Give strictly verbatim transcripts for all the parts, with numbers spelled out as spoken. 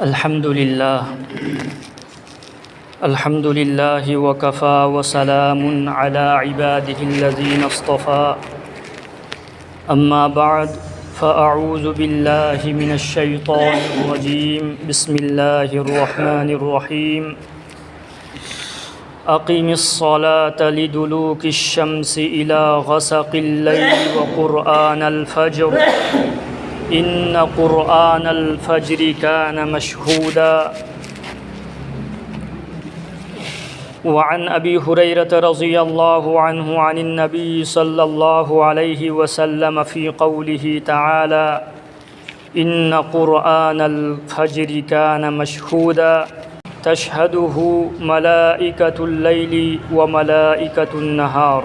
الحمد لله. الحمد لله وكفى وسلام على عباده الذين اصطفى. أما بعد، فأعوذ بالله من الشيطان الرجيم. بسم الله الرحمن الرحيم. أقم الصلاة لدلوك الشمس إلى غسق الليل وقرآن الفجر. إن قرآن الفجر كان مشهودا. وعن أبي هريرة رضي الله عنه عن النبي صلى الله عليه وسلم في قوله تعالى: إن قرآن الفجر كان مشهودا، تشهده ملائكة الليل وملائكة النهار.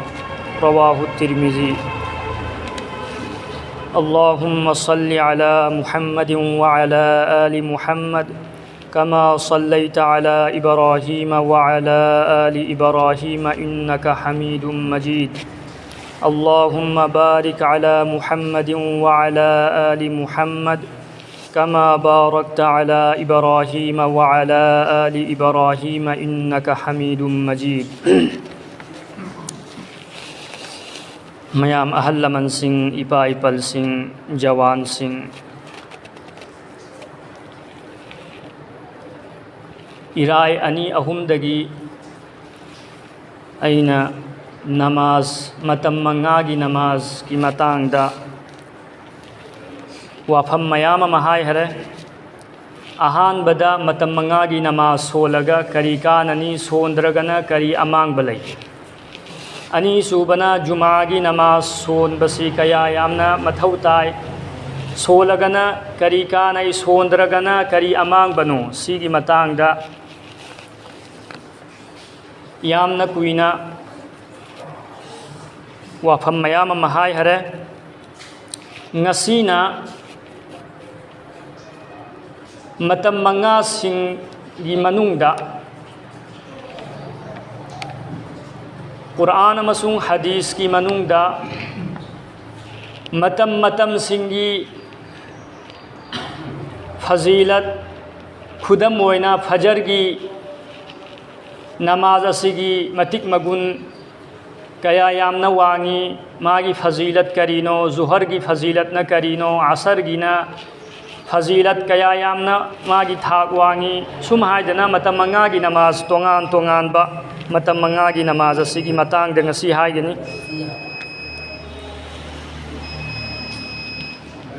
رواه الترمذي. اللهم صل على محمد وعلى آل محمد كما صليت على إبراهيم وعلى آل إبراهيم إنك حميد مجيد. اللهم بارك على محمد وعلى آل محمد كما باركت على إبراهيم وعلى آل إبراهيم إنك حميد مجيد. ꯃꯌꯥꯝ ꯑꯍꯜ ꯂꯃꯟꯁꯤꯡ, ꯏꯄꯥ ꯏꯄꯜꯁꯤꯡ, ꯖꯋꯥꯟꯁꯤꯡ, ꯏꯔꯥꯏ ꯑꯅꯤ ꯑꯍꯨꯝꯗꯒꯤ ꯑꯩꯅ ꯅꯃꯥꯖ, ꯃꯇꯝ ꯃꯉꯥꯒꯤ ꯅꯃꯥꯖꯀꯤ ꯃꯇꯥꯡꯗ ꯋꯥꯐꯝ ꯃꯌꯥꯝ ꯑꯃ ꯍꯥꯏꯈꯔꯦ꯫ ꯑꯍꯥꯟꯕꯗ, ꯃꯇꯝ ꯃꯉꯥꯒꯤ ꯅꯃꯥꯖ ꯁꯣꯜꯂꯒ ꯀꯔꯤ ꯀꯥꯟꯅꯅꯤ, ꯁꯣꯟꯗ꯭ꯔꯒꯅ ꯀꯔꯤ ꯑꯃꯥꯡꯕ ꯂꯩ? ꯑꯅꯤꯁꯨꯕꯅ, ꯖꯨꯃꯥꯒꯤ ꯅꯃꯥꯖ ꯁꯣꯟꯕꯁꯤ ꯀꯌꯥ ꯌꯥꯝꯅ ꯃꯊꯧ ꯇꯥꯏ? ꯁꯣꯜꯂꯒꯅ ꯀꯔꯤ ꯀꯥꯟꯅꯩ, ꯁꯣꯟꯗ꯭ꯔꯒꯅ ꯀꯔꯤ ꯑꯃꯥꯡꯕꯅꯣ? ꯁꯤꯒꯤ ꯃꯇꯥꯡꯗ ꯌꯥꯝꯅ ꯀꯨꯏꯅ ꯋꯥꯐꯝ ꯃꯌꯥꯝ ꯑꯃ ꯍꯥꯏꯈꯔꯦ꯫ ꯉꯁꯤꯅ ꯃꯇꯝ ꯃꯉꯥꯁꯤꯡꯒꯤ ꯃꯅꯨꯡꯗ, ꯀꯨꯔꯥꯟ ꯑꯃꯁꯨꯡ ꯍꯗꯤꯁꯀꯤ ꯃꯅꯨꯡꯗ ꯃꯇꯝ ꯃꯇꯝꯁꯤꯡꯒꯤ ꯐꯖꯤꯂꯠ, ꯈꯨꯗꯝ ꯑꯣꯏꯅ ꯐꯖꯔꯒꯤ ꯅꯃꯥꯖ ꯑꯁꯤꯒꯤ ꯃꯇꯤꯛ ꯃꯒꯨꯟ ꯀꯌꯥ ꯌꯥꯝꯅ ꯋꯥꯡꯉꯤ, ꯃꯥꯒꯤ ꯐꯖꯤꯂꯠ ꯀꯔꯤꯅꯣ, ꯖꯨꯍꯔꯒꯤ ꯐꯖꯤꯂꯠꯅ ꯀꯔꯤꯅꯣ, ꯑꯁꯔꯒꯤꯅ ꯐꯖꯤꯂꯠ ꯀꯌꯥ ꯌꯥꯝꯅ ꯃꯥꯒꯤ ꯊꯥꯛ ꯋꯥꯡꯉꯤ, ꯁꯨꯝ ꯍꯥꯏꯗꯅ ꯃꯇꯝ ꯃꯉꯥꯒꯤ ꯅꯃꯥꯖ ꯇꯣꯉꯥꯟ ꯇꯣꯉꯥꯟꯕ ꯃꯇꯝ ꯃꯉꯥꯒꯤ ꯅꯃꯥꯖ ꯑꯁꯤꯒꯤ ꯃꯇꯥꯡꯗ ꯉꯁꯤ ꯍꯥꯏꯒꯅꯤ꯫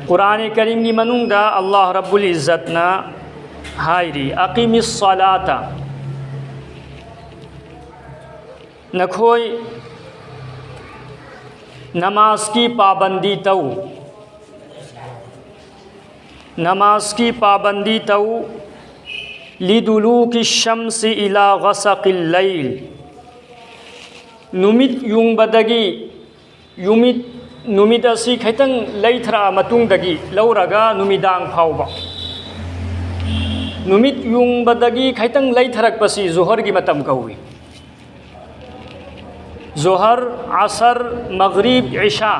ꯀꯨꯔꯥꯟ ꯀꯔꯤꯝꯒꯤ ꯃꯅꯨꯡꯗ ꯑꯜꯂꯥꯍ ꯔꯕꯨꯜ ꯏꯖꯠꯅ ꯍꯥꯏꯔꯤ, "ꯑꯀꯤꯃꯤꯁ ꯁꯂꯥꯇ", ꯅꯈꯣꯏ ꯅꯃꯥꯖꯀꯤ ꯄꯥꯕꯟꯗꯤ ꯇꯧ, ꯅꯃꯥꯖꯀꯤ ꯄꯥꯕꯟꯗꯤ ꯇꯧ, "ꯂꯤꯗꯨꯂꯨꯀꯤ ꯁꯝꯁꯤ ꯏꯂꯥ ꯒꯁꯥꯀꯤꯜ ꯂꯩꯜ", ꯅꯨꯃꯤꯠ ꯌꯨꯡꯕꯗꯒꯤ, ꯅꯨꯃꯤꯠ, ꯅꯨꯃꯤꯠ ꯑꯁꯤ ꯈꯤꯇꯪ ꯂꯩꯊꯔꯛꯑ ꯃꯇꯨꯡꯗꯒꯤ ꯂꯧꯔꯒ ꯅꯨꯃꯤꯗꯥꯡ ꯐꯥꯎꯕ, ꯅꯨꯃꯤꯠ ꯌꯨꯡꯕꯗꯒꯤ ꯈꯤꯇꯪ ꯂꯩꯊꯔꯛꯄꯁꯤ ꯖꯨꯍꯔꯒꯤ ꯃꯇꯝ ꯀꯧꯏ꯫ ꯖꯣꯍꯔ, ꯑꯁꯔ, ꯃꯒꯔꯤꯕ, ꯏꯁꯥ,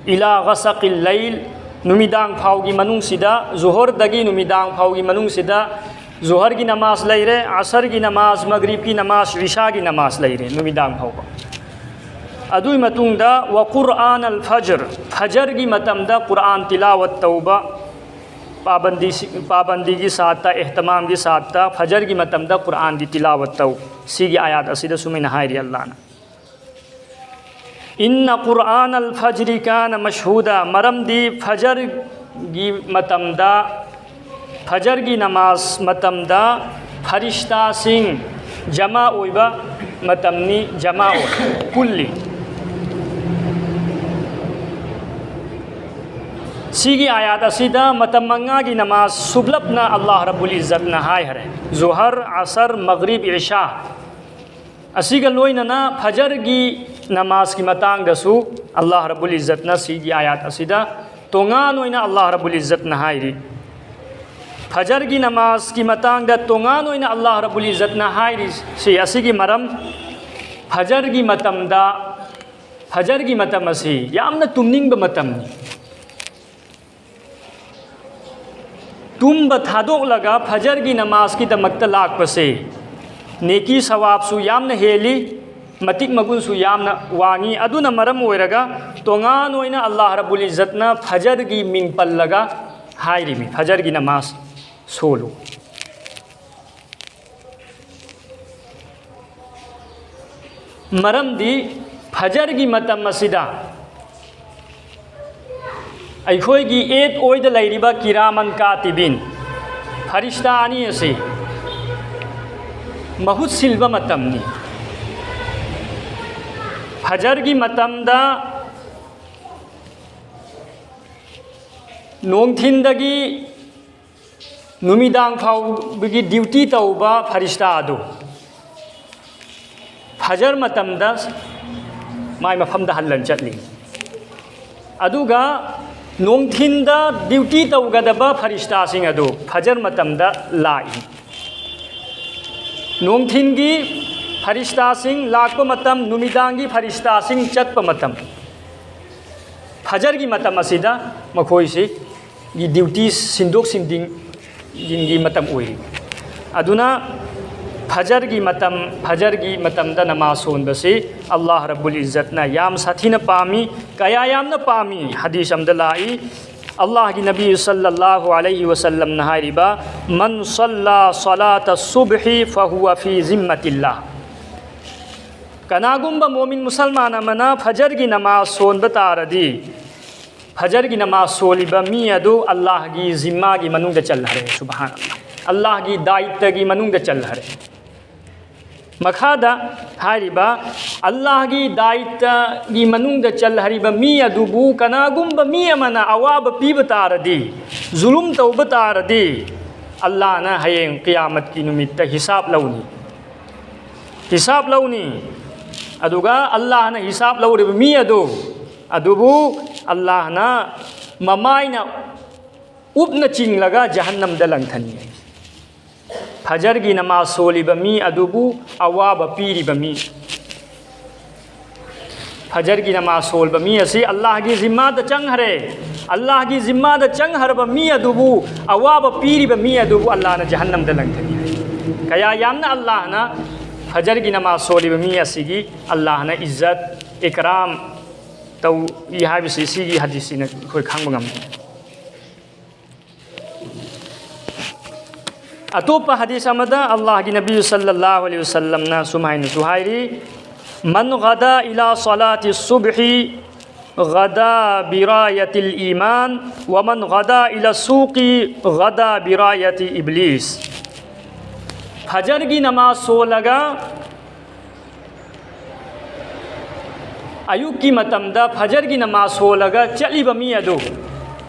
ꯏꯂꯥ ꯒꯁꯥꯀꯤꯜ ꯂꯩꯜ, ꯅꯨꯃꯤꯗꯥꯡ ꯐꯥꯎꯒꯤ ꯃꯅꯨꯡꯁꯤꯗ, ꯖꯣꯍꯔꯗꯒꯤ ꯅꯨꯃꯤꯗꯥꯡ ꯐꯥꯎꯒꯤ ꯃꯅꯨꯡꯁꯤꯗ ꯖꯣꯍꯔꯒꯤ ꯅꯃꯥꯖ ꯂꯩꯔꯦ, ꯑꯁꯔꯒꯤ ꯅꯃꯥꯖ, ꯃꯒꯔꯤꯕꯀꯤ ꯅꯃꯥꯖ, ꯏꯁꯥꯒꯤ ꯅꯃꯥꯖ ꯂꯩꯔꯦ ꯅꯨꯃꯤꯗꯥꯡ ꯐꯥꯎꯕ꯫ ꯑꯗꯨꯒꯤ ꯃꯇꯨꯡꯗ "ꯋ ꯀꯨꯔꯥꯟ ꯑꯜ ꯐꯖꯔ", ꯐꯖꯔꯒꯤ ꯃꯇꯝꯗ ꯀꯨꯔꯥꯟ ꯇꯤꯂꯥꯋꯠ ꯇꯧꯕ, ꯄꯥꯕꯟꯗꯤ, ꯄꯥꯕꯟꯗꯤꯒꯤ ꯁꯥꯠꯇ, ꯑꯦꯍꯇꯃꯥꯝꯒꯤ ꯁꯥꯠꯇ ꯐꯖꯔꯒꯤ ꯃꯇꯝꯗ ꯀꯨꯔꯥꯟꯒꯤ ꯇꯤꯂꯥꯋꯠ ꯇꯧ꯫ ꯁꯤꯒꯤ ꯑꯥꯌꯥꯠ ꯑꯁꯤꯗ ꯁꯨꯃꯥꯏꯅ ꯍꯥꯏꯔꯤ ꯑꯜꯂꯥꯍꯅ, "ꯏꯟꯅ ꯀꯨꯔꯥꯟ ꯑꯜ ꯐꯖꯔꯤ ꯀꯥꯅ ꯃꯁꯍꯨꯗ", ꯃꯔꯝꯗꯤ ꯐꯖꯔꯒꯤ ꯃꯇꯝꯗ, ꯐꯖꯔꯒꯤ ꯅꯃꯥꯖ ꯃꯇꯝꯗ ꯐꯔꯤꯁꯇꯥꯁꯤꯡ ꯖꯃꯥ ꯑꯣꯏꯕ ꯃꯇꯝꯅꯤ, ꯖꯃꯥ ꯑꯣꯏ, ꯄꯨꯜꯂꯤ꯫ ꯁꯤꯒꯤ ꯑꯥꯌꯥꯠ ꯑꯁꯤꯗ ꯃꯇꯝ ꯃꯉꯥꯒꯤ ꯅꯃꯥꯖ ꯁꯨꯞꯂꯞꯅ ꯑꯜꯂꯥꯍ ꯔꯕꯨꯜ ꯏꯖꯠꯅ ꯍꯥꯏꯈꯔꯦ꯫ ꯖꯨꯍꯔ, ꯑꯁꯔ, ꯃꯒꯔꯤꯕ, ꯏꯁꯥ, ꯑꯁꯤꯒ ꯂꯣꯏꯅꯅ ꯐꯖꯔꯒꯤ ꯅꯃꯥꯖꯀꯤ ꯃꯇꯥꯡꯗꯁꯨ ꯑꯜꯂꯥꯍ ꯔꯕꯨꯜ ꯏꯖꯠꯅ ꯁꯤꯒꯤ ꯑꯥꯌꯥꯠ ꯑꯁꯤꯗ ꯇꯣꯉꯥꯟ ꯑꯣꯏꯅ ꯑꯜꯂꯥꯍ ꯔꯕꯨꯜ ꯏꯖꯠꯅ ꯍꯥꯏꯔꯤ꯫ ꯐꯖꯔꯒꯤ ꯅꯃꯥꯖꯀꯤ ꯃꯇꯥꯡꯗ ꯇꯣꯉꯥꯟ ꯑꯣꯏꯅ ꯑꯜꯂꯥꯍ ꯔꯕꯨꯜ ꯏꯖꯠꯅ ꯍꯥꯏꯔꯤꯁꯤ ꯑꯁꯤꯒꯤ ꯃꯔꯝ, ꯐꯖꯔꯒꯤ ꯃꯇꯝꯗ, ꯐꯖꯔꯒꯤ ꯃꯇꯝ ꯑꯁꯤ ꯌꯥꯝꯅ ꯇꯨꯝꯅꯤꯡꯕ ꯃꯇꯝꯅꯤ꯫ ꯇꯨꯝꯕ ꯊꯥꯗꯣꯛꯂꯒ ꯐꯖꯔꯒꯤ ꯅꯃꯥꯖꯀꯤꯗꯃꯛꯇ ꯂꯥꯛꯄꯁꯦ ꯅꯦꯀꯤ ꯁꯋꯥꯕꯁꯨ ꯌꯥꯝꯅ ꯍꯦꯜꯂꯤ, ꯃꯇꯤꯛ ꯃꯒꯨꯟꯁꯨ ꯌꯥꯝꯅ ꯋꯥꯡꯉꯤ꯫ ꯑꯗꯨꯅ ꯃꯔꯝ ꯑꯣꯏꯔꯒ ꯇꯣꯉꯥꯟ ꯑꯣꯏꯅ ꯑꯜꯂꯥꯍ ꯔꯕꯨꯜ ꯏꯖꯠꯅ ꯐꯖꯔꯒꯤ ꯃꯤꯡ ꯄꯜꯂꯒ ꯍꯥꯏꯔꯤꯃꯤ, ꯐꯖꯔꯒꯤ ꯅꯃꯥꯖ ꯁꯣꯜꯂꯨ꯫ ꯃꯔꯝꯗꯤ ꯐꯖꯔꯒꯤ ꯃꯇꯝ ꯑꯁꯤꯗ ꯑꯩꯈꯣꯏꯒꯤ ꯑꯦꯠ ꯑꯣꯏꯗ ꯂꯩꯔꯤꯕ ꯀꯤꯔꯥꯃꯟ ꯀꯥꯇꯤꯕꯤꯟ, ꯐꯔꯤꯁꯇꯥ ꯑꯅꯤ ꯑꯁꯤ ꯃꯍꯨꯠ ꯁꯤꯟꯕ ꯃꯇꯝꯅꯤ꯫ ꯐꯖꯔꯒꯤ ꯃꯇꯝꯗ ꯅꯣꯡꯊꯤꯟꯗꯒꯤ ꯅꯨꯃꯤꯗꯥꯡ ꯐꯥꯎꯕꯒꯤ ꯗ꯭ꯌꯨꯇꯤ ꯇꯧꯕ ꯐꯔꯤꯁꯇꯥ ꯑꯗꯨ ꯐꯖꯔ ꯃꯇꯝꯗ ꯃꯥꯏ ꯃꯐꯝꯗ ꯍꯜꯂꯟ ꯆꯠꯂꯤ꯫ ꯑꯗꯨꯒ ꯅꯣꯡꯊꯤꯟꯗ ꯗ꯭ꯌꯨꯇꯤ ꯇꯧꯒꯗꯕ ꯐꯔꯤꯁꯇꯥꯁꯤꯡ ꯑꯗꯨ ꯐꯖꯔ ꯃꯇꯝꯗ ꯂꯥꯛꯏ꯫ ꯅꯣꯡꯊꯤꯟꯒꯤ ꯐꯔꯤꯁꯇꯥꯁꯤꯡ ꯂꯥꯛꯄ ꯃꯇꯝ, ꯅꯨꯃꯤꯗꯥꯡꯒꯤ ꯐꯔꯤꯁꯇꯥꯁꯤꯡ ꯆꯠꯄ ꯃꯇꯝ, ꯐꯖꯔꯒꯤ ꯃꯇꯝ ꯑꯁꯤꯗ ꯃꯈꯣꯏꯁꯤ ꯒꯤ ꯗ꯭ꯌꯨꯇꯤ ꯁꯤꯟꯗꯣꯛ ꯁꯤꯟꯖꯤꯟꯒꯤ ꯃꯇꯝ ꯑꯣꯏꯔꯤ꯫ ꯑꯗꯨꯅ ꯐꯖꯔꯒꯤ ꯃꯇꯝ, ꯐꯖꯔꯒꯤ ꯃꯇꯝꯗ ꯅꯃꯥꯖ ꯁꯣꯟꯕꯁꯤ ꯑꯜꯂꯥꯍ ꯔꯕꯨꯜ ꯏꯖꯠꯅ ꯌꯥꯝ ꯁꯥꯊꯤꯅ ꯄꯥꯝꯃꯤ, ꯀꯌꯥ ꯌꯥꯝꯅ ꯄꯥꯝꯃꯤ꯫ ꯍꯗꯤꯁ ꯑꯃꯗ ꯂꯥꯛꯏ, ꯑꯜꯂꯥꯍꯒꯤ ꯅꯕꯤ ꯁꯜꯂꯜꯂꯥꯍꯨ ꯑꯂꯩꯍꯤ ꯋꯁꯜꯂꯝꯅ ꯍꯥꯏꯔꯤꯕ, "ꯃꯟ ꯁꯜꯂꯥ ꯁꯂꯥꯇ ꯁꯨꯕꯍꯤ ꯐꯍꯨꯋ ꯐꯤ ꯖꯤꯝꯃꯇꯤꯜꯂꯥ"꯫ ꯀꯅꯥꯒꯨꯝꯕ ꯃꯣꯃꯤꯟ ꯃꯨꯁꯜꯃꯥꯟ ꯑꯃꯅ ꯐꯖꯔꯒꯤ ꯅꯃꯥꯖ ꯁꯣꯟꯕ ꯇꯥꯔꯗꯤ, ꯐꯖꯔꯒꯤ ꯅꯃꯥꯖ ꯁꯣꯜꯂꯤꯕ ꯃꯤ ꯑꯗꯨ ꯑꯜꯂꯥꯍꯒꯤ ꯖꯤꯝꯃꯥꯒꯤ ꯃꯅꯨꯡꯗ ꯆꯜꯍꯔꯦ꯫ ꯁꯨꯕꯍꯥꯅꯜꯂꯥꯍ, ꯑꯜꯂꯥꯍꯒꯤ ꯗꯥꯏꯇꯒꯤ ꯃꯅꯨꯡꯗ ꯆꯜꯍꯔꯦ꯫ ꯃꯈꯥꯗ ꯍꯥꯏꯔꯤꯕ ꯑꯜꯂꯥꯍꯒꯤ ꯗꯥꯏꯇꯒꯤ ꯃꯅꯨꯡꯗ ꯆꯜꯍꯔꯤꯕ ꯃꯤ ꯑꯗꯨꯕꯨ ꯀꯅꯥꯒꯨꯝꯕ ꯃꯤ ꯑꯃꯅ ꯑꯋꯥꯕ ꯄꯤꯕ ꯇꯥꯔꯗꯤ, ꯖꯨꯂꯨꯝ ꯇꯧꯕ ꯇꯥꯔꯗꯤ, ꯑꯜꯂꯥꯍꯅ ꯍꯌꯦꯡ ꯀꯤꯌꯥꯃꯠꯀꯤ ꯅꯨꯃꯤꯠꯇ ꯍꯤꯁꯥꯕ ꯂꯧꯅꯤ꯫ ꯍꯤꯁꯥꯕ ꯂꯧꯅꯤ꯫ ꯑꯗꯨꯒ ꯑꯜꯂꯥꯍꯅ ꯍꯤꯁꯥꯕ ꯂꯧꯔꯤꯕ ꯃꯤ ꯑꯗꯨ, ꯑꯗꯨꯕꯨ ꯑꯜꯂꯥꯍꯅ ꯃꯃꯥꯏꯅ ꯎꯞꯅ ꯆꯤꯡꯂꯒ ꯖꯍꯟꯅꯝꯗ ꯂꯪꯊꯅꯤ꯫ ꯐꯖꯔꯒꯤ ꯅꯃꯥꯖ ꯁꯣꯜꯂꯤꯕ ꯃꯤ ꯑꯗꯨꯕꯨ ꯑꯋꯥꯕ ꯄꯤꯔꯤꯕ ꯃꯤ꯫ ꯐꯖꯔꯒꯤ ꯅꯃꯥꯖ ꯁꯣꯜꯕ ꯃꯤ ꯑꯁꯤ ꯑꯜꯂꯥꯍꯒꯤ ꯖꯤꯝꯃꯥꯗ ꯆꯪꯈꯔꯦ꯫ ꯑꯜꯂꯥꯍꯒꯤ ꯖꯤꯝꯃꯥꯗ ꯆꯪꯈꯔꯕ ꯃꯤ ꯑꯗꯨꯕꯨ, ꯑꯋꯥꯕ ꯄꯤꯔꯤꯕ ꯃꯤ ꯑꯗꯨꯕꯨ ꯑꯜꯂꯥꯍꯅ ꯖꯍꯟꯅꯝꯗ ꯂꯪꯊꯅꯤ ꯍꯥꯏ꯫ ꯀꯌꯥ ꯌꯥꯝꯅ ꯑꯜꯂꯥꯍꯅ ꯐꯖꯔꯒꯤ ꯅꯃꯥꯖ ꯁꯣꯜꯂꯤꯕ ꯃꯤ ꯑꯁꯤꯒꯤ ꯑꯜꯂꯥꯍꯅ ꯏꯖꯠ, ꯏꯀꯔꯥꯝ ꯇꯧꯏ ꯍꯥꯏꯕꯁꯤ ꯁꯤꯒꯤ ꯍꯗꯤꯁꯁꯤꯅ ꯑꯩꯈꯣꯏ ꯈꯪꯕ ꯉꯝꯃꯤ꯫ ꯑꯇꯣꯞꯄ ꯍꯗꯤꯁ ꯑꯃꯗ ꯑꯜꯂꯥꯍꯒꯤ ꯅꯕꯤ ꯁꯜꯂꯜꯂꯥꯍꯨ ꯑꯂꯩꯍꯤ ꯋꯁꯜꯂꯝꯅ ꯁꯨꯃꯥꯏꯅꯁꯨ ꯍꯥꯏꯔꯤ, "ꯃꯟ ꯒꯗꯥ ꯏꯂꯥ ꯁꯂꯥꯇꯤ ꯁꯨꯕꯍꯤ ꯒꯗꯥ ꯕꯤꯔꯥꯌꯥꯇꯤꯜ ꯏꯃꯥꯟ, ꯋꯃꯟ ꯒꯗꯥ ꯏꯂꯥ ꯁꯨꯀꯤ ꯒꯗꯥ ꯕꯤꯔꯥꯌꯥꯇꯤ ꯏꯕꯂꯤꯁ"꯫ ꯐꯖꯔꯒꯤ ꯅꯃꯥꯖ ꯁꯣꯜꯂꯒ ꯑꯌꯨꯛꯀꯤ ꯃꯇꯝꯗ ꯐꯖꯔꯒꯤ ꯅꯃꯥꯖ ꯁꯣꯜꯂꯒ ꯆꯠꯂꯤꯕ ꯃꯤ ꯑꯗꯨ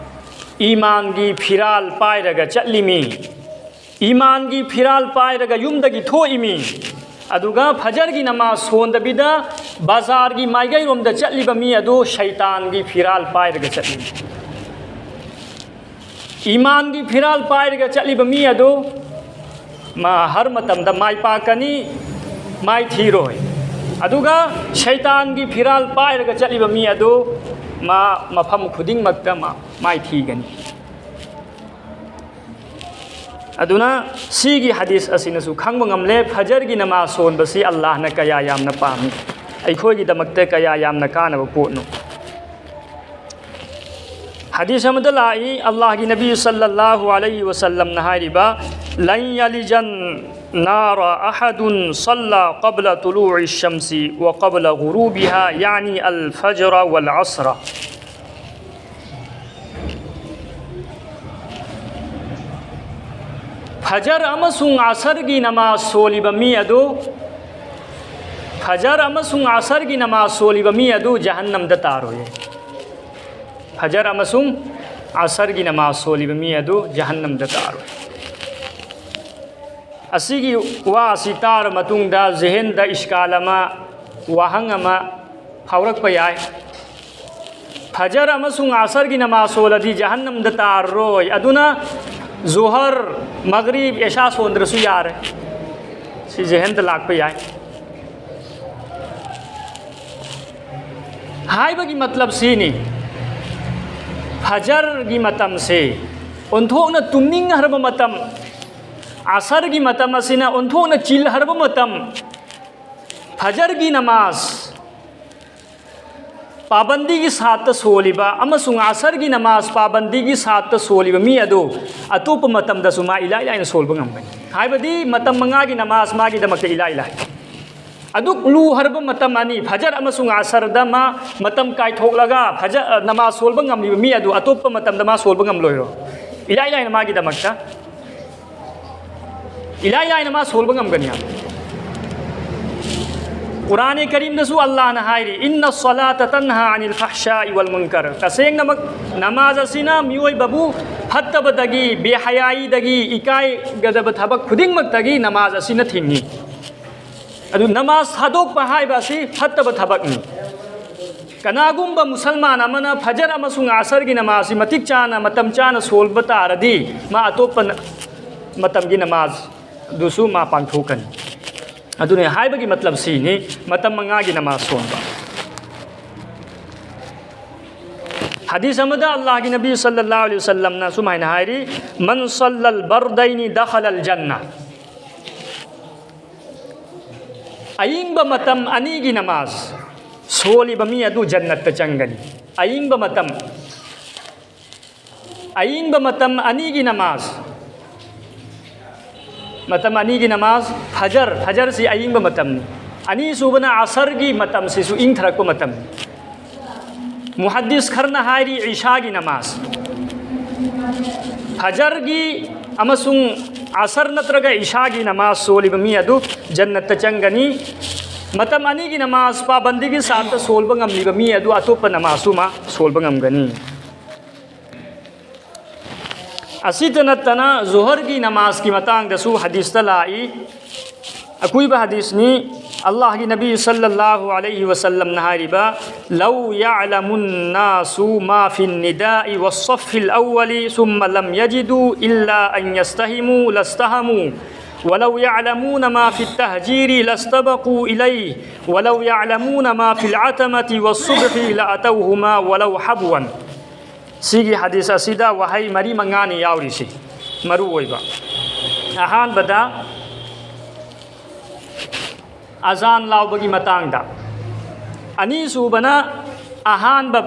ꯏꯃꯥꯟꯒꯤ ꯐꯤꯔꯥꯜ ꯄꯥꯏꯔꯒ ꯆꯠꯂꯤꯃꯤ꯫ ꯏꯃꯥꯟꯒꯤ ꯐꯤꯔꯥꯜ ꯄꯥꯏꯔꯒ ꯌꯨꯝꯗꯒꯤ ꯊꯣꯛꯏꯃꯤ꯫ ꯑꯗꯨꯒ ꯐꯖꯔꯒꯤ ꯅꯃꯥꯖ ꯁꯣꯟꯗꯕꯤꯗ ꯕꯖꯥꯔꯒꯤ ꯃꯥꯏꯀꯩꯔꯣꯝꯗ ꯆꯠꯂꯤꯕ ꯃꯤ ꯑꯗꯨ ꯁꯩꯇꯥꯟꯒꯤ ꯐꯤꯔꯥꯜ ꯄꯥꯏꯔꯒ ꯆꯠꯂꯤꯃꯤ꯫ ꯏꯃꯥꯟꯒꯤ ꯐꯤꯔꯥꯜ ꯄꯥꯏꯔꯒ ꯆꯠꯂꯤꯕ ꯃꯤ ꯑꯗꯨ ꯃꯥ ꯍꯔ ꯃꯇꯝꯗ ꯃꯥꯏ ꯄꯥꯛꯀꯅꯤ, ꯃꯥꯏ ꯊꯤꯔꯣꯏ꯫ ꯑꯗꯨꯒ ꯁꯩꯇꯥꯟꯒꯤ ꯐꯤꯔꯥꯜ ꯄꯥꯏꯔꯒ ꯆꯠꯂꯤꯕ ꯃꯤ ꯑꯗꯨ ꯃꯥ ꯃꯐꯝ ꯈꯨꯗꯤꯡꯃꯛꯇ ꯃꯥ ꯃꯥꯏ ꯊꯤꯒꯅꯤ꯫ ꯑꯗꯨꯅ ꯁꯤꯒꯤ ꯍꯗꯤꯁ ꯑꯁꯤꯅꯁꯨ ꯈꯪꯕ ꯉꯝꯂꯦ, ꯐꯖꯔꯒꯤ ꯅꯃꯥꯖ ꯁꯣꯟꯕꯁꯤ ꯑꯜꯂꯥꯍꯅ ꯀꯌꯥ ꯌꯥꯝꯅ ꯄꯥꯝꯃꯤ, ꯑꯩꯈꯣꯏꯒꯤꯗꯃꯛꯇ ꯀꯌꯥ ꯌꯥꯝꯅ ꯀꯥꯟꯅꯕ ꯄꯣꯠꯅꯣ꯫ ꯍꯗꯤꯁ ꯑꯃꯗ ꯂꯥꯛꯏ, ꯑꯜꯂꯥꯍꯒꯤ ꯅꯕꯤ ꯁꯜꯂꯜꯂꯥꯍꯨ ꯑꯂꯩꯍꯤ ꯋꯁꯜꯂꯝꯅ ꯍꯥꯏꯔꯤꯕ, "ꯂꯟ ꯌꯂꯤꯖꯟ ꯅꯥꯔ ꯑꯍꯗꯨꯟ ꯁꯜꯂꯥ ꯀꯕꯂ ꯇꯨꯂꯨꯏ ꯁꯝꯁꯤ ꯋ ꯀꯕꯂ ꯒꯨꯔꯨꯕꯤꯍꯥ, ꯌꯥꯅꯤ ꯑꯜ ꯐꯖꯔ ꯋꯜ ꯑꯁꯔ"꯫ ꯐꯖꯔ ꯑꯃꯁꯨꯡ ꯑꯁꯔꯒꯤ ꯅꯃꯥꯖ ꯁꯣꯜꯂꯤꯕ ꯃꯤ ꯑꯗꯨ, ꯐꯖꯔ ꯑꯃꯁꯨꯡ ꯑꯁꯔꯒꯤ ꯅꯃꯥꯖ ꯁꯣꯜꯂꯤꯕ ꯃꯤ ꯑꯗꯨ ꯖꯍꯟꯅꯝꯗ ꯇꯥꯔꯣꯏ꯫ ꯐꯖꯔ ꯑꯃꯁꯨꯡ ꯑꯁꯔꯒꯤ ꯅꯃꯥꯖ ꯁꯣꯜꯂꯤꯕ ꯃꯤ ꯑꯗꯨ ꯖꯍꯟꯅꯝꯗ ꯇꯥꯔꯣꯏ꯫ ꯑꯁꯤꯒꯤ ꯋꯥ ꯑꯁꯤ ꯇꯥꯔꯕ ꯃꯇꯨꯡꯗ ꯖꯦꯍꯦꯟꯗ ꯏꯁꯀꯥꯜ ꯑꯃ, ꯋꯥꯍꯪ ꯑꯃ ꯐꯥꯎꯔꯛꯄ ꯌꯥꯏ꯫ ꯐꯖꯔ ꯑꯃꯁꯨꯡ ꯑꯁꯔꯒꯤ ꯅꯃꯥꯖ ꯁꯣꯜꯂꯗꯤ ꯖꯍꯟꯅꯝꯗ ꯇꯥꯔꯔꯣꯏ, ꯑꯗꯨꯅ ꯖꯨꯍꯔ, ꯃꯒꯔꯤꯕ, ꯏꯁꯥ ꯁꯣꯟꯗ꯭ꯔꯁꯨ ꯌꯥꯔꯦ꯫ ꯁꯤ ꯖꯦꯍꯦꯟꯗ ꯂꯥꯛꯄ ꯌꯥꯏ꯫ ꯍꯥꯏꯕꯒꯤ ꯃꯇꯂꯕꯁꯤꯅꯤ, ꯐꯖꯔꯒꯤ ꯃꯇꯝꯁꯦ ꯑꯣꯟꯊꯣꯛꯅ ꯇꯨꯝꯅꯤꯡꯍꯔꯕ ꯃꯇꯝ, ꯑꯁꯔꯒꯤ ꯃꯇꯝ ꯑꯁꯤꯅ ꯑꯣꯟꯊꯣꯛꯅ ꯆꯤꯜꯍꯔꯕ ꯃꯇꯝ, ꯐꯖꯔꯒꯤ ꯅꯃꯥꯖ ꯄꯥꯕꯟꯗꯤꯒꯤ ꯁꯥꯠꯇ ꯁꯣꯜꯂꯤꯕ ꯑꯃꯁꯨꯡ ꯑꯁꯔꯒꯤ ꯅꯃꯥꯖ ꯄꯥꯕꯟꯗꯤꯒꯤ ꯁꯥꯠꯇ ꯁꯣꯜꯂꯤꯕ ꯃꯤ ꯑꯗꯨ ꯑꯇꯣꯞꯄ ꯃꯇꯝꯗꯁꯨ ꯃꯥ ꯏꯂꯥꯏ ꯂꯥꯏꯅ ꯁꯣꯜꯕ ꯉꯝꯒꯅꯤ꯫ ꯍꯥꯏꯕꯗꯤ ꯃꯇꯝ ꯃꯉꯥꯒꯤ ꯅꯃꯥꯖ ꯃꯥꯒꯤꯗꯃꯛꯇ ꯏꯂꯥꯏ ꯂꯥꯏ꯫ ꯑꯗꯨꯛ ꯂꯨꯍꯔꯕ ꯃꯇꯝ ꯑꯅꯤ, ꯐꯖꯔ ꯑꯃꯁꯨꯡ ꯑꯁꯔꯗ ꯃꯥ ꯃꯇꯝ ꯀꯥꯏꯊꯣꯛꯂꯒ ꯐꯖ-, ꯅꯃꯥꯖ ꯁꯣꯜꯕ ꯉꯝꯂꯤꯕ ꯃꯤ ꯑꯗꯨ ꯑꯇꯣꯞꯄ ꯃꯇꯝꯗ ꯃꯥ ꯁꯣꯜꯕ ꯉꯝꯂꯣꯏꯔꯣ? ꯏꯂꯥꯏ ꯂꯥꯏꯅ ꯃꯥꯒꯤꯗꯃꯛꯇ, ꯏꯂꯥꯏ ꯂꯥꯏꯅ ꯃꯥ ꯁꯣꯜꯕ ꯉꯝꯒꯅꯤ ꯍꯥꯏꯕ꯫ ꯀꯨꯔꯥꯟ ꯀꯔꯤꯝꯗꯁꯨ ꯑꯜꯂꯥꯍꯅ ꯍꯥꯏꯔꯤ, "ꯏꯟꯅ ꯁꯂꯥꯇ ꯇꯟꯍꯥ ꯑꯅꯤꯜ ꯐꯍꯁꯥꯏ ꯋꯜ ꯃꯨꯟꯀꯔ"꯫ ꯇꯁꯦꯡꯅꯃꯛ ꯅꯃꯥꯖ ꯑꯁꯤꯅ ꯃꯤꯑꯣꯏꯕꯕꯨ ꯐꯠꯇꯕꯗꯒꯤ, ꯕꯦꯍꯌꯥꯏꯗꯒꯤ, ꯏꯀꯥꯏꯒꯗꯕ ꯊꯕꯛ ꯈꯨꯗꯤꯡꯃꯛꯇꯒꯤ ꯅꯃꯥꯖ ꯑꯁꯤꯅ ꯊꯤꯡꯉꯤ꯫ ꯑꯗꯨ ꯅꯃꯥꯖ ꯊꯥꯗꯣꯛꯄ ꯍꯥꯏꯕ ꯑꯁꯤ ꯐꯠꯇꯕ ꯊꯕꯛꯅꯤ꯫ ꯀꯅꯥꯒꯨꯝꯕ ꯃꯨꯁꯜꯃꯥꯟ ꯑꯃꯅ ꯐꯖꯔ ꯑꯃꯁꯨꯡ ꯑꯁꯔꯒꯤ ꯅꯃꯥꯖꯁꯤ ꯃꯇꯤꯛ ꯆꯥꯅ, ꯃꯇꯝ ꯆꯥꯅ ꯁꯣꯜꯕ ꯇꯥꯔꯗꯤ, ꯃꯥ ꯑꯇꯣꯞꯄ ꯅ-, ꯃꯇꯝꯒꯤ ꯅꯃꯥꯖ ꯑꯗꯨꯁꯨ ꯃꯥ ꯄꯥꯡꯊꯣꯛꯀꯅꯤ꯫ ꯑꯗꯨꯅ ꯍꯥꯏꯕꯒꯤ ꯃꯇꯂꯕꯁꯤꯅꯤ, ꯃꯇꯝ ꯃꯉꯥꯒꯤ ꯅꯃꯥꯖ ꯁꯣꯟꯕ꯫ ꯍꯗꯤꯁ ꯑꯃꯗ ꯑꯜꯂꯥꯍꯒꯤ ꯅꯕꯤ ꯁꯜꯂꯜꯂꯥꯍꯨ ꯑꯂꯩꯍꯤ ꯋꯁꯜꯂꯝꯅ ꯁꯨꯃꯥꯏꯅ ꯍꯥꯏꯔꯤ, "ꯃꯟ ꯁꯜꯂꯜ ꯕꯔꯗꯩꯅꯤ ꯗꯈꯂꯜ ꯖꯟꯅ"꯫ ꯑꯏꯪꯕ ꯃꯇꯝ ꯑꯅꯤꯒꯤ ꯅꯃꯥꯖ ꯁꯣꯜꯂꯤꯕ ꯃꯤ ꯑꯗꯨ ꯖꯟꯅꯠꯇ ꯆꯪꯒꯅꯤ꯫ ꯑꯏꯪꯕ ꯃꯇꯝ, ꯑꯏꯪꯕ ꯃꯇꯝ ꯑꯅꯤꯒꯤ ꯅꯃꯥꯖ, ꯃꯇꯝ ꯑꯅꯤꯒꯤ ꯅꯃꯥꯖ, ꯐꯖꯔ, ꯐꯖꯔꯁꯤ ꯑꯏꯪꯕ ꯃꯇꯝꯅꯤ꯫ ꯑꯅꯤꯁꯨꯕꯅ ꯑꯁꯔꯒꯤ ꯃꯇꯝꯁꯤꯁꯨ ꯏꯪꯊꯔꯛꯄ ꯃꯇꯝꯅꯤ꯫ ꯃꯨꯍꯗꯤꯁ ꯈꯔꯅ ꯍꯥꯏꯔꯤ ꯏꯁꯥꯒꯤ ꯅꯃꯥꯖ꯫ ꯐꯖꯔꯒꯤ ꯑꯃꯁꯨꯡ ꯑꯁꯔ ꯅꯠꯇ꯭ꯔꯒ ꯏꯁꯥꯒꯤ ꯅꯃꯥꯖ ꯁꯣꯜꯂꯤꯕ ꯃꯤ ꯑꯗꯨ ꯖꯟꯅꯠꯇ ꯆꯪꯒꯅꯤ꯫ ꯃꯇꯝ ꯑꯅꯤꯒꯤ ꯅꯃꯥꯖ ꯄꯥꯕꯟꯗꯤꯒꯤ ꯁꯥꯠꯇ ꯁꯣꯜꯕ ꯉꯝꯂꯤꯕ ꯃꯤ ꯑꯗꯨ ꯑꯇꯣꯞꯄ ꯅꯃꯥꯖꯁꯨ ꯃꯥ ꯁꯣꯜꯕ ꯉꯝꯒꯅꯤ꯫ ꯑꯁꯤꯇ ꯅꯠꯇꯅ ꯖꯨꯍꯔꯒꯤ ꯅꯃꯥꯖꯀꯤ ꯃꯇꯥꯡꯗꯁꯨ ꯍꯗꯤꯁꯇ ꯂꯥꯛꯏ꯫ ꯑꯀꯨꯏꯕ ꯍꯗꯤꯁꯅꯤ꯫ ꯑꯜꯂꯥꯍꯒꯤ ꯅꯕꯤ ꯁꯜꯂꯜꯂꯥꯍꯨ ꯑꯂꯩꯍꯤ ꯋꯁꯜꯂꯝꯅ ꯍꯥꯏꯔꯤꯕ, "ꯂꯧ ꯌꯥꯂꯃꯨꯟ ꯅꯥꯁꯨ ꯃꯥ ꯐꯤꯟ ꯅꯤꯗꯥꯏ ꯋꯁꯐꯤꯜ ꯑꯧꯋꯂꯤ ꯁꯨꯝꯃ ꯂꯝ ꯌꯖꯤꯗꯨ ꯏꯜꯂꯥ ꯑꯟ ꯌꯁꯇꯍꯤꯃꯨ ꯂꯁꯇꯍꯃꯨ ولو يعلمون ما في التهجير لاستبقوا إليه ولو يعلمون ما في العتمة والصبح لأتوهما ولو حبوا. ꯁꯤꯒꯤ ꯍꯗꯤꯁ ꯑꯁꯤꯗ ꯋꯥꯍꯩ ꯃꯔꯤ ꯃꯉꯥꯅꯤ ꯌꯥꯎꯔꯤꯁꯤ ꯃꯔꯨ ꯑꯣꯏꯕ꯫ ꯑꯍꯥꯟꯕꯗ ꯑꯖꯥꯟ ꯂꯥꯎꯕꯒꯤ ꯃꯇꯥꯡꯗ, ꯑꯅꯤꯁꯨꯕꯅ ꯑꯍꯥꯟꯕ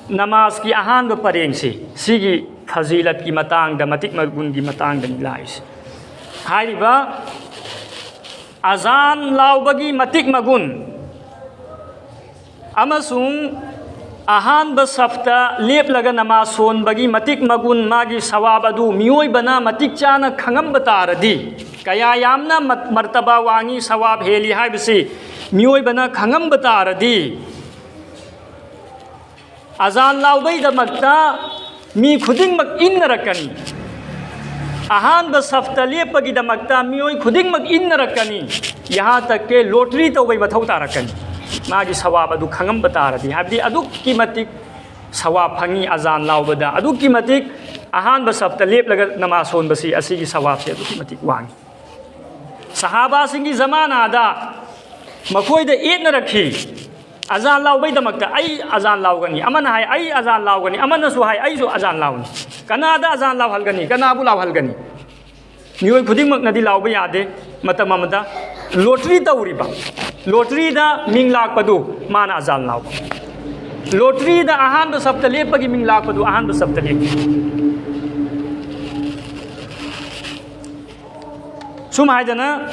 ꯅꯃꯥꯖꯀꯤ ꯑꯍꯥꯟꯕ ꯄꯔꯦꯡꯁꯤ, ꯁꯤꯒꯤ ꯐꯖꯤꯂꯠꯀꯤ ꯃꯇꯥꯡꯗ, ꯃꯇꯤꯛ ꯃꯒꯨꯟꯒꯤ ꯃꯇꯥꯡꯗꯅꯤ ꯂꯥꯛꯏꯁꯤ꯫ ꯍꯥꯏꯔꯤꯕ ꯑꯖꯥꯟ ꯂꯥꯎꯕꯒꯤ ꯃꯇꯤꯛ ꯃꯒꯨꯟ ꯑꯃꯁꯨꯡ ꯑꯍꯥꯟꯕ ꯁꯐꯇ ꯂꯦꯞꯂꯒ ꯅꯃꯥꯖ ꯁꯣꯟꯕꯒꯤ ꯃꯇꯤꯛ ꯃꯒꯨꯟ, ꯃꯥꯒꯤ ꯁꯋꯥꯕ ꯑꯗꯨ ꯃꯤꯑꯣꯏꯕꯅ ꯃꯇꯤꯛ ꯆꯥꯅ ꯈꯪꯉꯝꯕ ꯇꯥꯔꯗꯤ, ꯀꯌꯥ ꯌꯥꯝꯅ ꯃ-, ꯃꯔꯇꯕꯥ ꯋꯥꯡꯉꯤ, ꯁꯋꯥꯕ ꯍꯦꯜꯂꯤ ꯍꯥꯏꯕꯁꯤ ꯃꯤꯑꯣꯏꯕꯅ ꯈꯪꯉꯝꯕ ꯇꯥꯔꯗꯤ, ꯑꯖꯥꯟ ꯂꯥꯎꯕꯩꯗꯃꯛꯇ ꯃꯤ ꯈꯨꯗꯤꯡꯃꯛ ꯏꯟꯅꯔꯛꯀꯅꯤ꯫ ꯑꯍꯥꯟꯕ ꯁꯐꯇ ꯂꯦꯞꯄꯒꯤꯗꯃꯛꯇ ꯃꯤꯑꯣꯏ ꯈꯨꯗꯤꯡꯃꯛ ꯏꯟꯅꯔꯛꯀꯅꯤ꯫ ꯌꯍꯥ ꯇꯛ ꯀꯦ ꯂꯣꯇ꯭ꯔꯤ ꯇꯧꯕꯩ ꯃꯊꯧ ꯇꯥꯔꯛꯀꯅꯤ꯫ ꯃꯥꯒꯤ ꯁꯋꯥꯕ ꯑꯗꯨ ꯈꯪꯉꯝꯕ ꯇꯥꯔꯗꯤ, ꯍꯥꯏꯕꯗꯤ ꯑꯗꯨꯛꯀꯤ ꯃꯇꯤꯛ ꯁꯋꯥꯕ ꯐꯪꯉꯤ ꯑꯖꯥꯟ ꯂꯥꯎꯕꯗ, ꯑꯗꯨꯛꯀꯤ ꯃꯇꯤꯛ ꯑꯍꯥꯟꯕ ꯁꯐꯇ ꯂꯦꯞꯂꯒ ꯅꯃꯥꯖ ꯁꯣꯟꯕꯁꯤ, ꯑꯁꯤꯒꯤ ꯁꯋꯥꯕꯁꯤ ꯑꯗꯨꯛꯀꯤ ꯃꯇꯤꯛ ꯋꯥꯡꯉꯤ꯫ ꯁꯍꯥꯕꯥꯁꯤꯡꯒꯤ ꯖꯃꯥꯅꯥꯗ ꯃꯈꯣꯏꯗ ꯌꯦꯠꯅꯔꯛꯈꯤ꯫ ꯑꯖꯥꯟ ꯂꯥꯎꯕꯩꯗꯃꯛꯇ ꯑꯩ ꯑꯖꯥꯟ ꯂꯥꯎꯒꯅꯤ, ꯑꯃꯅ ꯍꯥꯏ ꯑꯩ ꯑꯖꯥꯟ ꯂꯥꯎꯒꯅꯤ, ꯑꯃꯅꯁꯨ ꯍꯥꯏ ꯑꯩꯁꯨ ꯑꯖꯥꯟ ꯂꯥꯎꯅꯤ꯫ ꯀꯅꯥꯗ ꯑꯖꯥꯟ ꯂꯥꯎꯍꯜꯒꯅꯤ? ꯀꯅꯥꯕꯨ ꯂꯥꯎꯍꯜꯒꯅꯤ? ꯃꯤꯑꯣꯏ ꯈꯨꯗꯤꯡꯃꯛꯅꯗꯤ ꯂꯥꯎꯕ ꯌꯥꯗꯦ꯫ ꯃꯇꯝ ꯑꯃꯗ ꯂꯣꯇ꯭ꯔꯤ ꯇꯧꯔꯤꯕ, ꯂꯣꯇ꯭ꯔꯤꯗ ꯃꯤꯡ ꯂꯥꯛꯄꯗꯨ ꯃꯥꯅ ꯑꯖꯥꯟ ꯂꯥꯎꯕ, ꯂꯣꯇ꯭ꯔꯤꯗ ꯑꯍꯥꯟꯕ ꯁꯞꯇ ꯂꯦꯞꯄꯒꯤ ꯃꯤꯡ ꯂꯥꯛꯄꯗꯨ ꯑꯍꯥꯟꯕ ꯁꯞꯇ ꯂꯦꯞꯄꯤ꯫ ꯁꯨꯝ ꯍꯥꯏꯗꯅ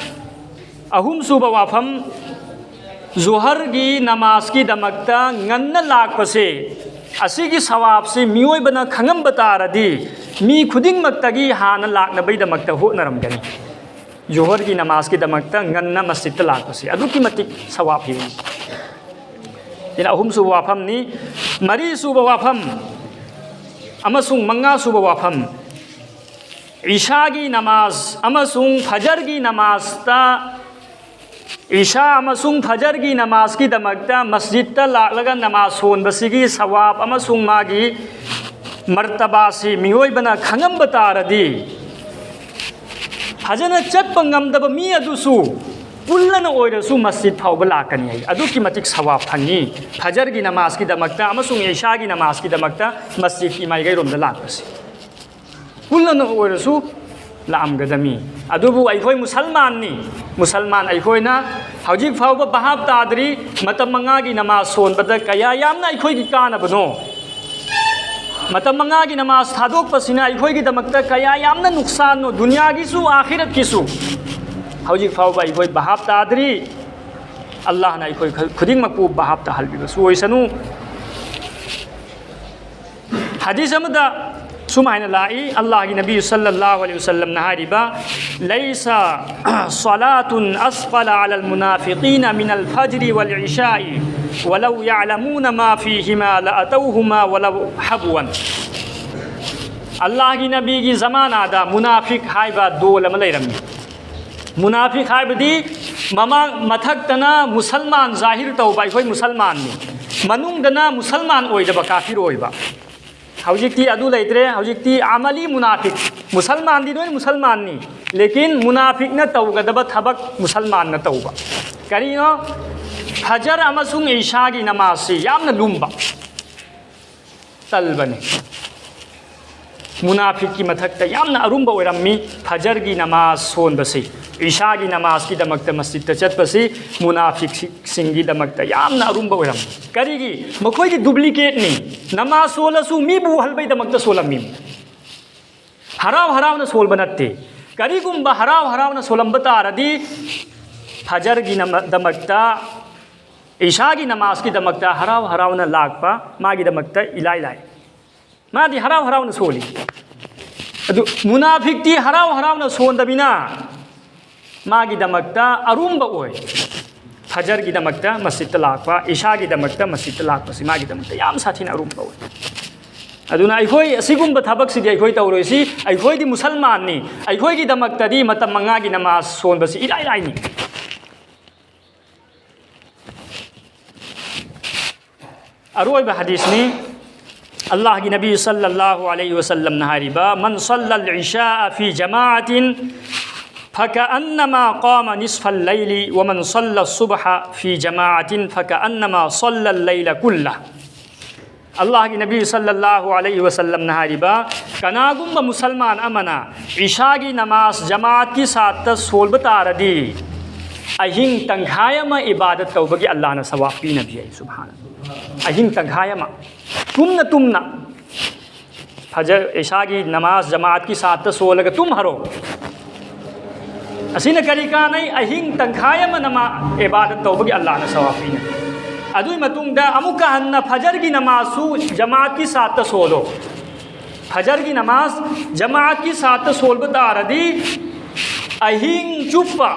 ꯑꯍꯨꯝꯁꯨꯕ ꯋꯥꯐꯝ, ꯖꯨꯍꯔꯒꯤ ꯅꯃꯥꯖꯀꯤꯗꯃꯛꯇ ꯉꯟꯅ ꯂꯥꯛꯄꯁꯦ, ꯑꯁꯤꯒꯤ ꯁꯋꯥꯕꯁꯤ ꯃꯤꯑꯣꯏꯕꯅ ꯈꯪꯉꯝꯕ ꯇꯥꯔꯗꯤ, ꯃꯤ ꯈꯨꯗꯤꯡꯃꯛꯇꯒꯤ ꯍꯥꯟꯅ ꯂꯥꯛꯅꯕꯒꯤꯗꯃꯛꯇ ꯍꯣꯠꯅꯔꯝꯒꯅꯤ꯫ ꯖꯨꯍꯔꯒꯤ ꯅꯃꯥꯖꯀꯤꯗꯃꯛꯇ ꯉꯟꯅ ꯃꯁꯖꯤꯗꯇ ꯂꯥꯛꯄꯁꯤ ꯑꯗꯨꯛꯀꯤ ꯃꯇꯤꯛ ꯁꯋꯥꯕ ꯍꯦꯜꯂꯤ꯫ ꯁꯤꯅ ꯑꯍꯨꯝꯁꯨꯕ ꯋꯥꯐꯝꯅꯤ꯫ ꯃꯔꯤꯁꯨꯕ ꯋꯥꯐꯝ ꯑꯃꯁꯨꯡ ꯃꯉꯥꯁꯨꯕ ꯋꯥꯐꯝ, ꯏꯁꯥꯒꯤ ꯅꯃꯥꯖ ꯑꯃꯁꯨꯡ ꯐꯖꯔꯒꯤ ꯅꯃꯥꯖꯇ, ꯏꯁꯥ ꯑꯃꯁꯨꯡ ꯐꯖꯔꯒꯤ ꯅꯃꯥꯖꯀꯤꯗꯃꯛꯇ ꯃꯁꯖꯤꯗꯇ ꯂꯥꯛꯂꯒ ꯅꯃꯥꯖ ꯁꯣꯟꯕꯁꯤꯒꯤ ꯁꯋꯥꯕ ꯑꯃꯁꯨꯡ ꯃꯥꯒꯤ ꯃꯔꯇꯕꯥꯁꯤ ꯃꯤꯑꯣꯏꯕꯅ ꯈꯪꯉꯝꯕ ꯇꯥꯔꯗꯤ, ꯐꯖꯅ ꯆꯠꯄ ꯉꯝꯗꯕ ꯃꯤ ꯑꯗꯨꯁꯨ ꯄꯨꯜꯂꯅ ꯑꯣꯏꯔꯁꯨ ꯃꯁꯖꯤꯗ ꯐꯥꯎꯕ ꯂꯥꯛꯀꯅꯤ ꯍꯥꯏ꯫ ꯑꯗꯨꯛꯀꯤ ꯃꯇꯤꯛ ꯁꯋꯥꯕ ꯐꯪꯉꯤ꯫ ꯐꯖꯔꯒꯤ ꯅꯃꯥꯖꯀꯤꯗꯃꯛꯇ ꯑꯃꯁꯨꯡ ꯏꯁꯥꯒꯤ ꯅꯃꯥꯖꯀꯤꯗꯃꯛꯇ ꯃꯁꯖꯤꯗꯀꯤ ꯃꯥꯏꯀꯩꯔꯣꯝꯗ ꯂꯥꯛꯄꯁꯦ꯫ ꯄꯨꯜꯂꯅ ꯑꯣꯏꯔꯁꯨ ꯂꯥꯛꯑꯝꯒꯗꯃꯤ꯫ ꯑꯗꯨꯕꯨ ꯑꯩꯈꯣꯏ ꯃꯨꯁꯜꯃꯥꯟꯅꯤ꯫ ꯃꯨꯁꯜꯃꯥꯟ ꯑꯩꯈꯣꯏꯅ ꯍꯧꯖꯤꯛ ꯐꯥꯎꯕ ꯚꯥꯞ ꯇꯥꯗ꯭ꯔꯤ, ꯃꯇꯝ ꯃꯉꯥꯒꯤ ꯅꯃꯥꯖ ꯁꯣꯟꯕꯗ ꯀꯌꯥ ꯌꯥꯝꯅ ꯑꯩꯈꯣꯏꯒꯤ ꯀꯥꯟꯅꯕꯅꯣ꯫ ꯃꯇꯝ ꯃꯉꯥꯒꯤ ꯅꯃꯥꯖ ꯊꯥꯗꯣꯛꯄꯁꯤꯅ ꯑꯩꯈꯣꯏꯒꯤꯗꯃꯛꯇ ꯀꯌꯥ ꯌꯥꯝꯅ ꯅꯨꯛꯁꯥꯟꯅꯣ, ꯗꯨꯅꯤꯌꯥꯒꯤꯁꯨ ꯑꯥꯈꯤꯔꯠꯀꯤꯁꯨ꯫ ꯍꯧꯖꯤꯛ ꯐꯥꯎꯕ ꯑꯩꯈꯣꯏ ꯚꯥꯞ ꯇꯥꯗ꯭ꯔꯤ꯫ ꯑꯜꯂꯥꯍꯅ ꯑꯩꯈꯣꯏ ꯈꯨꯗꯤꯡꯃꯛꯄꯨ ꯚꯥꯞ ꯇꯥꯍꯜꯕꯤꯕꯁꯨ ꯑꯣꯏꯁꯅꯨ꯫ ꯍꯗꯤꯁ ꯑꯃꯗ ꯁꯨꯃꯥꯏꯅ ꯂꯥꯛꯏ, ꯑꯜꯂꯥꯍꯒꯤ ꯅꯕꯤ ꯁꯜꯂꯜꯂꯥꯍꯨ ꯑꯂꯩꯍꯤ ꯋꯁꯜꯂꯝꯅ ꯍꯥꯏꯔꯤꯕ, "ليس صلاة أثقل على المنافقين من الفجر والعشاء ولو يعلمون ما فيهما لأتوهما ولو حبوا." ꯑꯜꯂꯥꯍꯒꯤ ꯅꯕꯤꯒꯤ ꯖꯃꯥꯅꯥꯗ ꯃꯨꯅꯥꯐꯤꯛ ꯍꯥꯏꯕ ꯗꯣꯜ ꯑꯃ ꯂꯩꯔꯝꯃꯤ꯫ ꯃꯨꯅꯥꯐꯤꯛ ꯍꯥꯏꯕꯗꯤ ꯃꯃꯥꯡ, ꯃꯊꯛꯇꯅ ꯃꯨꯁꯜꯃꯥꯟ ꯖꯥꯍꯤꯔ ꯇꯧꯕ, ꯑꯩꯈꯣꯏ ꯃꯨꯁꯜꯃꯥꯟꯅꯤ, ꯃꯅꯨꯡꯗꯅ ꯃꯨꯁꯜꯃꯥꯟ ꯑꯣꯏꯗꯕ, ꯀꯥꯐꯤꯔ ꯑꯣꯏꯕ꯫ ꯍꯧꯖꯤꯛꯇꯤ ꯑꯗꯨ ꯂꯩꯇ꯭ꯔꯦ꯫ ꯍꯧꯖꯤꯛꯇꯤ ꯑꯃꯂꯤ ꯃꯨꯅꯥꯐꯤꯛ, ꯃꯨꯁꯜꯃꯥꯟꯗꯤ ꯂꯣꯏꯅ ꯃꯨꯁꯜꯃꯥꯟꯅꯤ, ꯂꯦꯀꯤꯟ ꯃꯨꯅꯥꯐꯤꯛꯅ ꯇꯧꯒꯗꯕ ꯊꯕꯛ ꯃꯨꯁꯜꯃꯥꯟꯅ ꯇꯧꯕ꯫ ꯀꯔꯤꯅꯣ? ꯐꯖꯔ ꯑꯃꯁꯨꯡ ꯏꯁꯥꯒꯤ ꯅꯃꯥꯖꯁꯤ ꯌꯥꯝꯅ ꯂꯨꯝꯕ, ꯇꯜꯕꯅꯤ꯫ ꯃꯨꯅꯥꯐꯤꯛꯀꯤ ꯃꯊꯛꯇ ꯌꯥꯝꯅ ꯑꯔꯨꯝꯕ ꯑꯣꯏꯔꯝꯃꯤ꯫ ꯐꯖꯔꯒꯤ ꯅꯃꯥꯖ ꯁꯣꯟꯕꯁꯤ, ꯏꯁꯥꯒꯤ ꯅꯃꯥꯖꯀꯤꯗꯃꯛꯇ ꯃꯁꯖꯤꯗꯇ ꯆꯠꯄꯁꯤ ꯃꯨꯅꯥꯐꯤꯛꯁꯤꯡꯒꯤꯗꯃꯛꯇ ꯌꯥꯝꯅ ꯑꯔꯨꯝꯕ ꯑꯣꯏꯔꯝꯃꯤ꯫ ꯀꯔꯤꯒꯤ? ꯃꯈꯣꯏꯗꯤ ꯗꯨꯄ꯭ꯂꯤꯀꯦꯠꯅꯤ꯫ ꯅꯃꯥꯖ ꯁꯣꯜꯂꯁꯨ ꯃꯤꯕꯨ ꯎꯍꯜꯕꯩꯗꯃꯛꯇ ꯁꯣꯜꯂꯝꯃꯤ꯫ ꯍꯔꯥꯎ ꯍꯔꯥꯎꯅ ꯁꯣꯜꯕ ꯅꯠꯇꯦ꯫ ꯀꯔꯤꯒꯨꯝꯕ ꯍꯔꯥꯎ ꯍꯔꯥꯎꯅ ꯁꯣꯜꯂꯝꯕ ꯇꯥꯔꯗꯤ, ꯐꯖꯔꯒꯤ ꯅꯃ-, ꯗꯃꯛꯇ, ꯏꯁꯥꯒꯤ ꯅꯃꯥꯖꯀꯤꯗꯃꯛꯇ ꯍꯔꯥꯎ ꯍꯔꯥꯎꯅ ꯂꯥꯛꯄ ꯃꯥꯒꯤꯗꯃꯛꯇ ꯏꯂꯥꯏ ꯂꯥꯏ꯫ ꯃꯥꯗꯤ ꯍꯔꯥꯎ ꯍꯔꯥꯎꯅ ꯁꯣꯜꯂꯤ꯫ ꯑꯗꯨ ꯃꯨꯅꯥꯐꯤꯛꯇꯤ ꯍꯔꯥꯎ ꯍꯔꯥꯎꯅ ꯁꯣꯟꯗꯕꯤꯅ ꯃꯥꯒꯤꯗꯃꯛꯇ ꯑꯔꯨꯝꯕ ꯑꯣꯏ꯫ ꯐꯖꯔꯒꯤꯗꯃꯛꯇ ꯃꯁꯖꯤꯗꯇ ꯂꯥꯛꯄ, ꯏꯁꯥꯒꯤꯗꯃꯛꯇ ꯃꯁꯖꯤꯗꯇ ꯂꯥꯛꯄꯁꯤ ꯃꯥꯒꯤꯗꯃꯛꯇ ꯌꯥꯝ ꯁꯥꯊꯤꯅ ꯑꯔꯨꯝꯕ ꯑꯣꯏ꯫ ꯑꯗꯨꯅ ꯑꯩꯈꯣꯏ ꯑꯁꯤꯒꯨꯝꯕ ꯊꯕꯛꯁꯤꯗꯤ ꯑꯩꯈꯣꯏ ꯇꯧꯔꯣꯏꯁꯤ꯫ ꯑꯩꯈꯣꯏꯗꯤ ꯃꯨꯁꯜꯃꯥꯟꯅꯤ꯫ ꯑꯩꯈꯣꯏꯒꯤꯗꯃꯛꯇꯗꯤ ꯃꯇꯝ ꯃꯉꯥꯒꯤ ꯅꯃꯥꯖ ꯁꯣꯟꯕꯁꯤ ꯏꯔꯥꯏ ꯂꯥꯏꯅꯤ꯫ ꯑꯔꯣꯏꯕ ꯍꯗꯤꯁꯅꯤ꯫ ꯑꯜꯂꯥꯍꯒꯤ ꯅꯕꯤ ꯁꯜꯂꯜꯂꯥꯍꯨ ꯑꯂꯩꯍꯤ ꯋꯁꯜꯂꯝꯅ ꯍꯥꯏꯔꯤꯕ, "من صلى العشاء في جماعة فكأنما قام نصف الليل ومن صلى الصبح في جماعة فكأنما صلى الليل كله. ꯑꯜꯂꯥꯍꯒꯤ ꯅꯕꯤ ꯁꯜꯂꯜꯂꯥꯍꯨ ꯑꯂꯩꯍꯤ ꯋꯁꯜꯂꯝꯅ ꯍꯥꯏꯔꯤꯕ, ꯀꯅꯥꯒꯨꯝꯕ ꯃꯨꯁꯜꯃꯥꯟ ꯑꯃꯅ ꯏꯁꯥꯒꯤ ꯅꯃꯥꯖ ꯖꯃꯥꯠꯀꯤ ꯁꯥꯠꯇ ꯁꯣꯜꯕ ꯇꯥꯔꯗꯤ, ꯑꯍꯤꯡ ꯇꯪꯈꯥꯏ ꯑꯃ ꯏꯕꯥꯗꯠ ꯇꯧꯕꯒꯤ ꯑꯜꯂꯥꯍꯅ ꯁꯋꯥꯕ ꯄꯤꯅꯕꯤ ꯍꯥꯏ꯫ ꯁꯨꯕꯍꯥꯅ꯫ ꯑꯍꯤꯡ ꯇꯪꯈꯥꯏ ꯑꯃ ꯇꯨꯝꯅ ꯇꯨꯝꯅ ꯐꯖꯔ, ꯏꯁꯥꯒꯤ ꯅꯃꯥꯖ ꯖꯃꯥꯠꯀꯤ ꯁꯥꯠꯇ ꯁꯣꯜꯂꯒ ꯇꯨꯝꯍꯔꯣ꯫ ꯑꯁꯤꯅ ꯀꯔꯤ ꯀꯥꯟꯅꯩ? ꯑꯍꯤꯡ ꯇꯪꯈꯥꯏ ꯑꯃ ꯅꯃꯥ ꯏꯕꯥꯗꯠ ꯇꯧꯕꯒꯤ ꯑꯜꯂꯥꯍꯅ ꯁꯋꯥꯕ ꯄꯤꯅꯩ꯫ ꯑꯗꯨꯒꯤ ꯃꯇꯨꯡꯗ ꯑꯃꯨꯛꯀ ꯍꯟꯅ ꯐꯖꯔꯒꯤ ꯅꯃꯥꯖꯁꯨ ꯖꯃꯥꯠꯀꯤ ꯁꯥꯠꯇ ꯁꯣꯜꯂꯣ꯫ ꯐꯖꯔꯒꯤ ꯅꯃꯥꯖ ꯖꯃꯥꯠꯀꯤ ꯁꯥꯠꯇ ꯁꯣꯜꯕ ꯇꯥꯔꯗꯤ, ꯑꯍꯤꯡ ꯆꯨꯞꯄ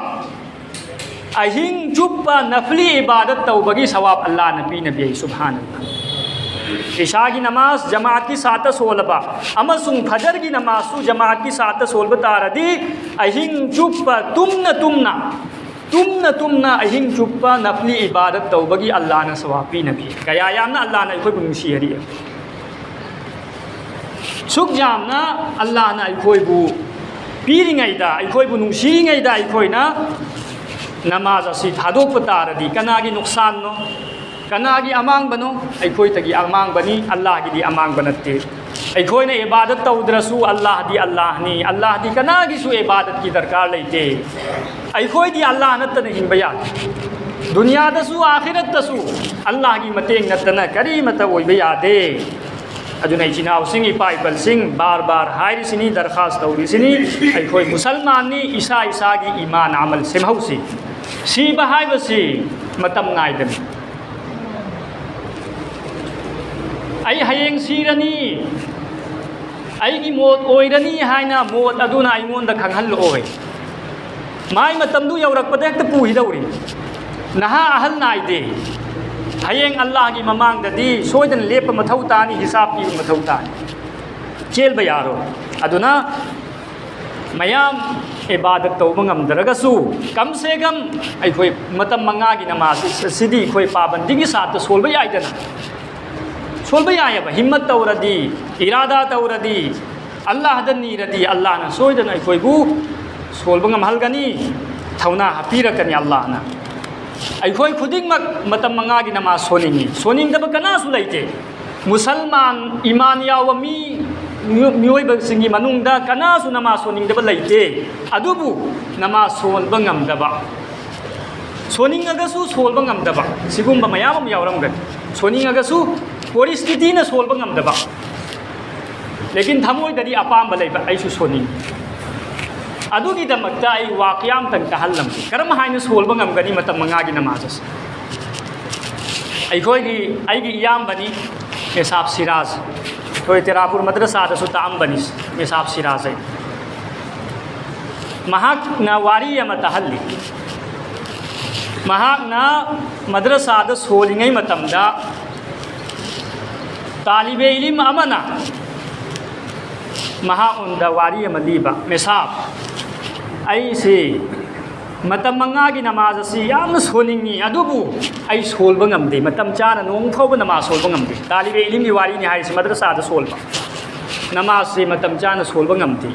ꯑꯍꯤꯡ ꯆꯨꯞꯄ ꯅꯐꯂꯤ ꯏꯕꯥꯗꯠ ꯇꯧꯕꯒꯤ ꯁꯋꯥꯕ ꯑꯜꯂꯥꯍꯅ ꯄꯤꯅꯕꯤ ꯍꯥꯏ꯫ ꯁꯨꯕꯍꯥꯅꯜꯂꯥꯍ꯫ ꯏꯁꯥꯒꯤ ꯅꯃꯥꯖ ꯖꯃꯥꯠꯀꯤ ꯁꯥꯠꯇ ꯁꯣꯜꯂꯕ ꯑꯃꯁꯨꯡ ꯐꯖꯔꯒꯤ ꯅꯃꯥꯖꯁꯨ ꯖꯃꯥꯠꯀꯤ ꯁꯥꯠꯇ ꯁꯣꯜꯕ ꯇꯥꯔꯗꯤ, ꯑꯍꯤꯡ ꯆꯨꯞꯄ ꯇꯨꯝꯅ ꯇꯨꯝꯅ, ꯇꯨꯝꯅ ꯇꯨꯝꯅ ꯑꯍꯤꯡ ꯆꯨꯞꯄ ꯅꯐꯂꯤ ꯏꯕꯥꯗꯠ ꯇꯧꯕꯒꯤ ꯑꯜꯂꯥꯍꯅ ꯁꯋꯥꯕ ꯄꯤꯅꯕꯤ꯫ ꯀꯌꯥ ꯌꯥꯝꯅ ꯑꯜꯂꯥꯍꯅ ꯑꯩꯈꯣꯏꯕꯨ ꯅꯨꯡꯁꯤ ꯍꯥꯏꯔꯤ꯫ ꯁꯨꯛ ꯌꯥꯝꯅ ꯑꯜꯂꯥꯍꯅ ꯑꯩꯈꯣꯏꯕꯨ ꯄꯤꯔꯤꯉꯩꯗ, ꯑꯩꯈꯣꯏꯕꯨ ꯅꯨꯡꯁꯤꯔꯤꯉꯩꯗ ꯑꯩꯈꯣꯏꯅ ꯅꯃꯥꯖ ꯑꯁꯤ ꯊꯥꯗꯣꯛꯄ ꯇꯥꯔꯗꯤ ꯀꯅꯥꯒꯤ ꯅꯨꯛꯁꯥꯟꯅꯣ? ꯀꯅꯥꯒꯤ ꯑꯃꯥꯡꯕꯅꯣ? ꯑꯩꯈꯣꯏꯗꯒꯤ ꯑꯃꯥꯡꯕꯅꯤ, ꯑꯜꯂꯥꯍꯒꯤꯗꯤ ꯑꯃꯥꯡꯕ ꯅꯠꯇꯦ꯫ ꯑꯩꯈꯣꯏꯅ ꯏꯕꯥꯗꯠ ꯇꯧꯗ꯭ꯔꯁꯨ ꯑꯜꯂꯥꯍꯗꯤ ꯑꯜꯂꯥꯍꯅꯤ, ꯑꯜꯂꯥꯍꯗꯤ ꯀꯅꯥꯒꯤꯁꯨ ꯏꯕꯥꯗꯠꯀꯤ ꯗꯔꯀꯥꯔ ꯂꯩꯇꯦ꯫ ꯑꯩꯈꯣꯏꯗꯤ ꯑꯜꯂꯥꯍ ꯅꯠꯇꯅ ꯍꯤꯡꯕ ꯌꯥꯗꯦ꯫ ꯗꯨꯅꯤꯌꯥꯗꯁꯨ ꯑꯥꯈꯤꯔꯠꯇꯁꯨ ꯑꯜꯂꯥꯍꯒꯤ ꯃꯇꯦꯡ ꯅꯠꯇꯅ ꯀꯔꯤꯃꯠꯇ ꯑꯣꯏꯕ ꯌꯥꯗꯦ꯫ ꯑꯗꯨꯅ ꯏꯆꯤꯟ ꯏꯅꯥꯎꯁꯤꯡ, ꯏꯄꯥ ꯏꯄꯜꯁꯤꯡ, ꯕꯥꯔ ꯕꯥꯔ ꯍꯥꯏꯔꯤꯁꯤꯅꯤ, ꯗꯔꯈꯥꯁ ꯇꯧꯔꯤꯁꯤꯅꯤ, ꯑꯩꯈꯣꯏ ꯃꯨꯁꯜꯃꯥꯟꯅꯤ, ꯏꯁꯥ ꯏꯁꯥꯒꯤ ꯏꯃꯥꯟ ꯑꯃꯜ ꯁꯦꯝꯍꯧꯁꯤ꯫ ꯁꯤꯕ ꯍꯥꯏꯕꯁꯤ ꯃꯇꯝ ꯅꯥꯏꯗꯅ꯫ ꯑꯩ ꯍꯌꯦꯡ ꯁꯤꯔꯅꯤ, ꯑꯩꯒꯤ ꯃꯣꯠ ꯑꯣꯏꯔꯅꯤ ꯍꯥꯏꯅ ꯃꯣꯠ ꯑꯗꯨꯅ ꯑꯩꯉꯣꯟꯗ ꯈꯪꯍꯜꯂꯛꯑꯣꯏ꯫ ꯃꯥꯏ ꯃꯇꯝꯗꯨ ꯌꯧꯔꯛꯄꯗ ꯍꯦꯛꯇ ꯄꯨꯈꯤꯗꯧꯔꯤ꯫ ꯅꯍꯥ ꯑꯍꯜ ꯅꯥꯏꯗꯦ꯫ ꯍꯌꯦꯡ ꯑꯜꯂꯥꯍꯒꯤ ꯃꯃꯥꯡꯗꯗꯤ ꯁꯣꯏꯗꯅ ꯂꯦꯞꯄ ꯃꯊꯧ ꯇꯥꯅꯤ, ꯍꯤꯁꯥꯕ ꯄꯤꯕ ꯃꯊꯧ ꯇꯥꯅꯤ꯫ ꯆꯦꯟꯕ ꯌꯥꯔꯣꯏ꯫ ꯑꯗꯨꯅ ꯃꯌꯥꯝ ꯏꯕꯥꯗꯠ ꯇꯧꯕ ꯉꯝꯗ꯭ꯔꯒꯁꯨ, ꯀꯝ ꯁꯦ ꯀꯝ ꯑꯩꯈꯣꯏ ꯃꯇꯝ ꯃꯉꯥꯒꯤ ꯅꯃꯥꯖ ꯑꯁꯤꯗꯤ ꯑꯩꯈꯣꯏ ꯄꯥꯕꯟꯗꯤꯒꯤ ꯁꯥꯠꯇ ꯁꯣꯜꯕ ꯌꯥꯏꯗꯅ꯫ ꯁꯣꯜꯕ ꯌꯥꯏꯑꯕ, ꯍꯤꯝꯃꯠ ꯇꯧꯔꯗꯤ, ꯏꯔꯥꯗꯥ ꯇꯧꯔꯗꯤ, ꯑꯜꯂꯥꯍꯗ ꯅꯤꯔꯗꯤ, ꯑꯜꯂꯥꯍꯅ ꯁꯣꯏꯗꯅ ꯑꯩꯈꯣꯏꯕꯨ ꯁꯣꯜꯕ ꯉꯝꯍꯜꯒꯅꯤ, ꯊꯧꯅꯥ ꯍꯥꯞꯄꯤꯔꯛꯀꯅꯤ ꯑꯜꯂꯥꯍꯅ꯫ ꯑꯩꯈꯣꯏ ꯈꯨꯗꯤꯡꯃꯛ ꯃꯇꯝ ꯃꯉꯥꯒꯤ ꯅꯃꯥꯖ ꯁꯣꯟꯅꯤꯡꯉꯤ, ꯁꯣꯟꯅꯤꯡꯗꯕ ꯀꯅꯥꯁꯨ ꯂꯩꯇꯦ꯫ ꯃꯨꯁꯜꯃꯥꯟ ꯏꯃꯥꯟ ꯌꯥꯎꯕ ꯃꯤ, ꯃꯤꯑꯣꯏꯕꯁꯤꯡꯒꯤ ꯃꯅꯨꯡꯗ ꯀꯅꯥꯁꯨ ꯅꯃꯥꯖ ꯁꯣꯟꯅꯤꯡꯗꯕ ꯂꯩꯇꯦ꯫ ꯑꯗꯨꯕꯨ ꯅꯃꯥꯖ ꯁꯣꯟꯕ ꯉꯝꯗꯕ, ꯁꯣꯟꯅꯤꯡꯉꯒꯁꯨ ꯁꯣꯜꯕ ꯉꯝꯗꯕ, ꯁꯤꯒꯨꯝꯕ ꯃꯌꯥꯝ ꯑꯃ ꯌꯥꯎꯔꯝꯒꯅꯤ꯫ ꯁꯣꯟꯅꯤꯡꯉꯒꯁꯨ ꯄꯣꯔꯤꯁꯇꯤꯇꯤꯅ ꯁꯣꯜꯕ ꯉꯝꯗꯕ, ꯂꯦꯀꯤꯟ ꯊꯃꯣꯏꯗꯗꯤ ꯑꯄꯥꯝꯕ ꯂꯩꯕ, ꯑꯩꯁꯨ ꯁꯣꯟꯅꯤꯡꯉꯤ꯫ ꯑꯗꯨꯒꯤꯗꯃꯛꯇ ꯑꯩ ꯋꯥ ꯀꯌꯥꯝꯇꯪ ꯇꯥꯍꯜꯂꯝꯒꯦ꯫ ꯀꯔꯝ ꯍꯥꯏꯅ ꯁꯣꯜꯕ ꯉꯝꯒꯅꯤ ꯃꯇꯝ ꯃꯉꯥꯒꯤ ꯅꯃꯥꯖ ꯑꯁꯤ? ꯑꯩꯈꯣꯏꯒꯤ, ꯑꯩꯒꯤ ꯏꯌꯥꯝꯕꯅꯤ ꯃꯦꯁꯥꯞ ꯁꯤꯔꯥꯖ, ꯑꯩꯈꯣꯏ ꯇꯦꯔꯥꯄꯨꯔ ꯃꯗ꯭ꯔꯁꯥꯗꯁꯨ ꯇꯥꯛꯑꯝꯕꯅꯤ ꯃꯦꯁꯥꯞ ꯁꯤꯔꯥꯖ꯫ ꯑꯩ ꯃꯍꯥꯛꯅ ꯋꯥꯔꯤ ꯑꯃ ꯇꯥꯍꯜꯂꯤ꯫ ꯃꯍꯥꯛꯅ ꯃꯗ꯭ꯔꯁꯥꯗ ꯁꯣꯜꯂꯤꯉꯩ ꯃꯇꯝꯗ ꯇꯥꯂꯤꯕꯦ ꯏꯂꯤꯝ ꯑꯃꯅ ꯃꯍꯥꯛꯉꯣꯟꯗ ꯋꯥꯔꯤ ꯑꯃ ꯂꯤꯕ, ꯃꯦꯁꯥꯞ, ꯑꯩꯁꯤ ꯃꯇꯝ ꯃꯉꯥꯒꯤ ꯅꯃꯥꯖ ꯑꯁꯤ ꯌꯥꯝꯅ ꯁꯣꯟꯅꯤꯡꯉꯤ, ꯑꯗꯨꯕꯨ ꯑꯩ ꯁꯣꯜꯕ ꯉꯝꯗꯦ, ꯃꯇꯝ ꯆꯥꯅ ꯅꯣꯡ ꯐꯥꯎꯕ ꯅꯃꯥꯖ ꯁꯣꯜꯕ ꯉꯝꯗꯦ꯫ ꯇꯥꯂꯤꯕꯦ ꯏꯂꯤꯝꯒꯤ ꯋꯥꯔꯤꯅꯤ ꯍꯥꯏꯔꯤꯁꯤ, ꯃꯗ꯭ꯔꯁꯥꯗ ꯁꯣꯜꯕ꯫ ꯅꯃꯥꯖꯁꯤ ꯃꯇꯝ ꯆꯥꯅ ꯁꯣꯜꯕ ꯉꯝꯗꯦ꯫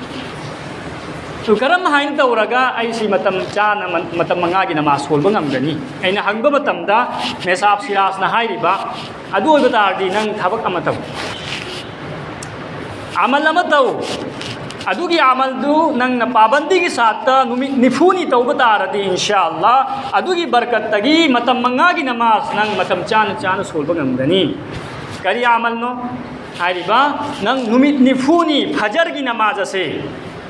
ꯑꯗꯨ ꯀꯔꯝ ꯍꯥꯏꯅ ꯇꯧꯔꯒ ꯑꯩꯁꯤ ꯃꯇꯝ ꯆꯥꯅ ꯃ-, ꯃꯇꯝ ꯃꯉꯥꯒꯤ ꯅꯃꯥꯖ ꯁꯣꯜꯕ ꯉꯝꯒꯅꯤ? ꯑꯩꯅ ꯍꯪꯕ ꯃꯇꯝꯗ ꯃꯦꯁꯥꯞ ꯁꯤꯔꯥꯖꯅ ꯍꯥꯏꯔꯤꯕ, "ꯑꯗꯨ ꯑꯣꯏꯕ ꯇꯥꯔꯗꯤ ꯅꯪ ꯊꯕꯛ ꯑꯃ ꯇꯧ, ꯑꯃꯜ ꯑꯃ ꯇꯧ꯫ ꯑꯗꯨꯒꯤ ꯑꯃꯜꯗꯨ ꯅꯪꯅ ꯄꯥꯕꯟꯗꯤꯒꯤ ꯁꯥꯠꯇ ꯅꯨꯃꯤꯠ ꯅꯤꯐꯨꯅꯤ ꯇꯧꯕ ꯇꯥꯔꯗꯤ, ꯏꯟꯁꯥ ꯑꯜꯂꯥ, ꯑꯗꯨꯒꯤ ꯕꯔꯀꯠꯇꯒꯤ ꯃꯇꯝ ꯃꯉꯥꯒꯤ ꯅꯃꯥꯖ ꯅꯪ ꯃꯇꯝ ꯆꯥꯅ ꯆꯥꯅ ꯁꯣꯜꯕ ꯉꯝꯒꯅꯤ"꯫ ꯀꯔꯤ ꯑꯃꯜꯅꯣ ꯍꯥꯏꯔꯤꯕ? ꯅꯪ ꯅꯨꯃꯤꯠ ꯅꯤꯐꯨꯅꯤ ꯐꯖꯔꯒꯤ ꯅꯃꯥꯖ ꯑꯁꯦ,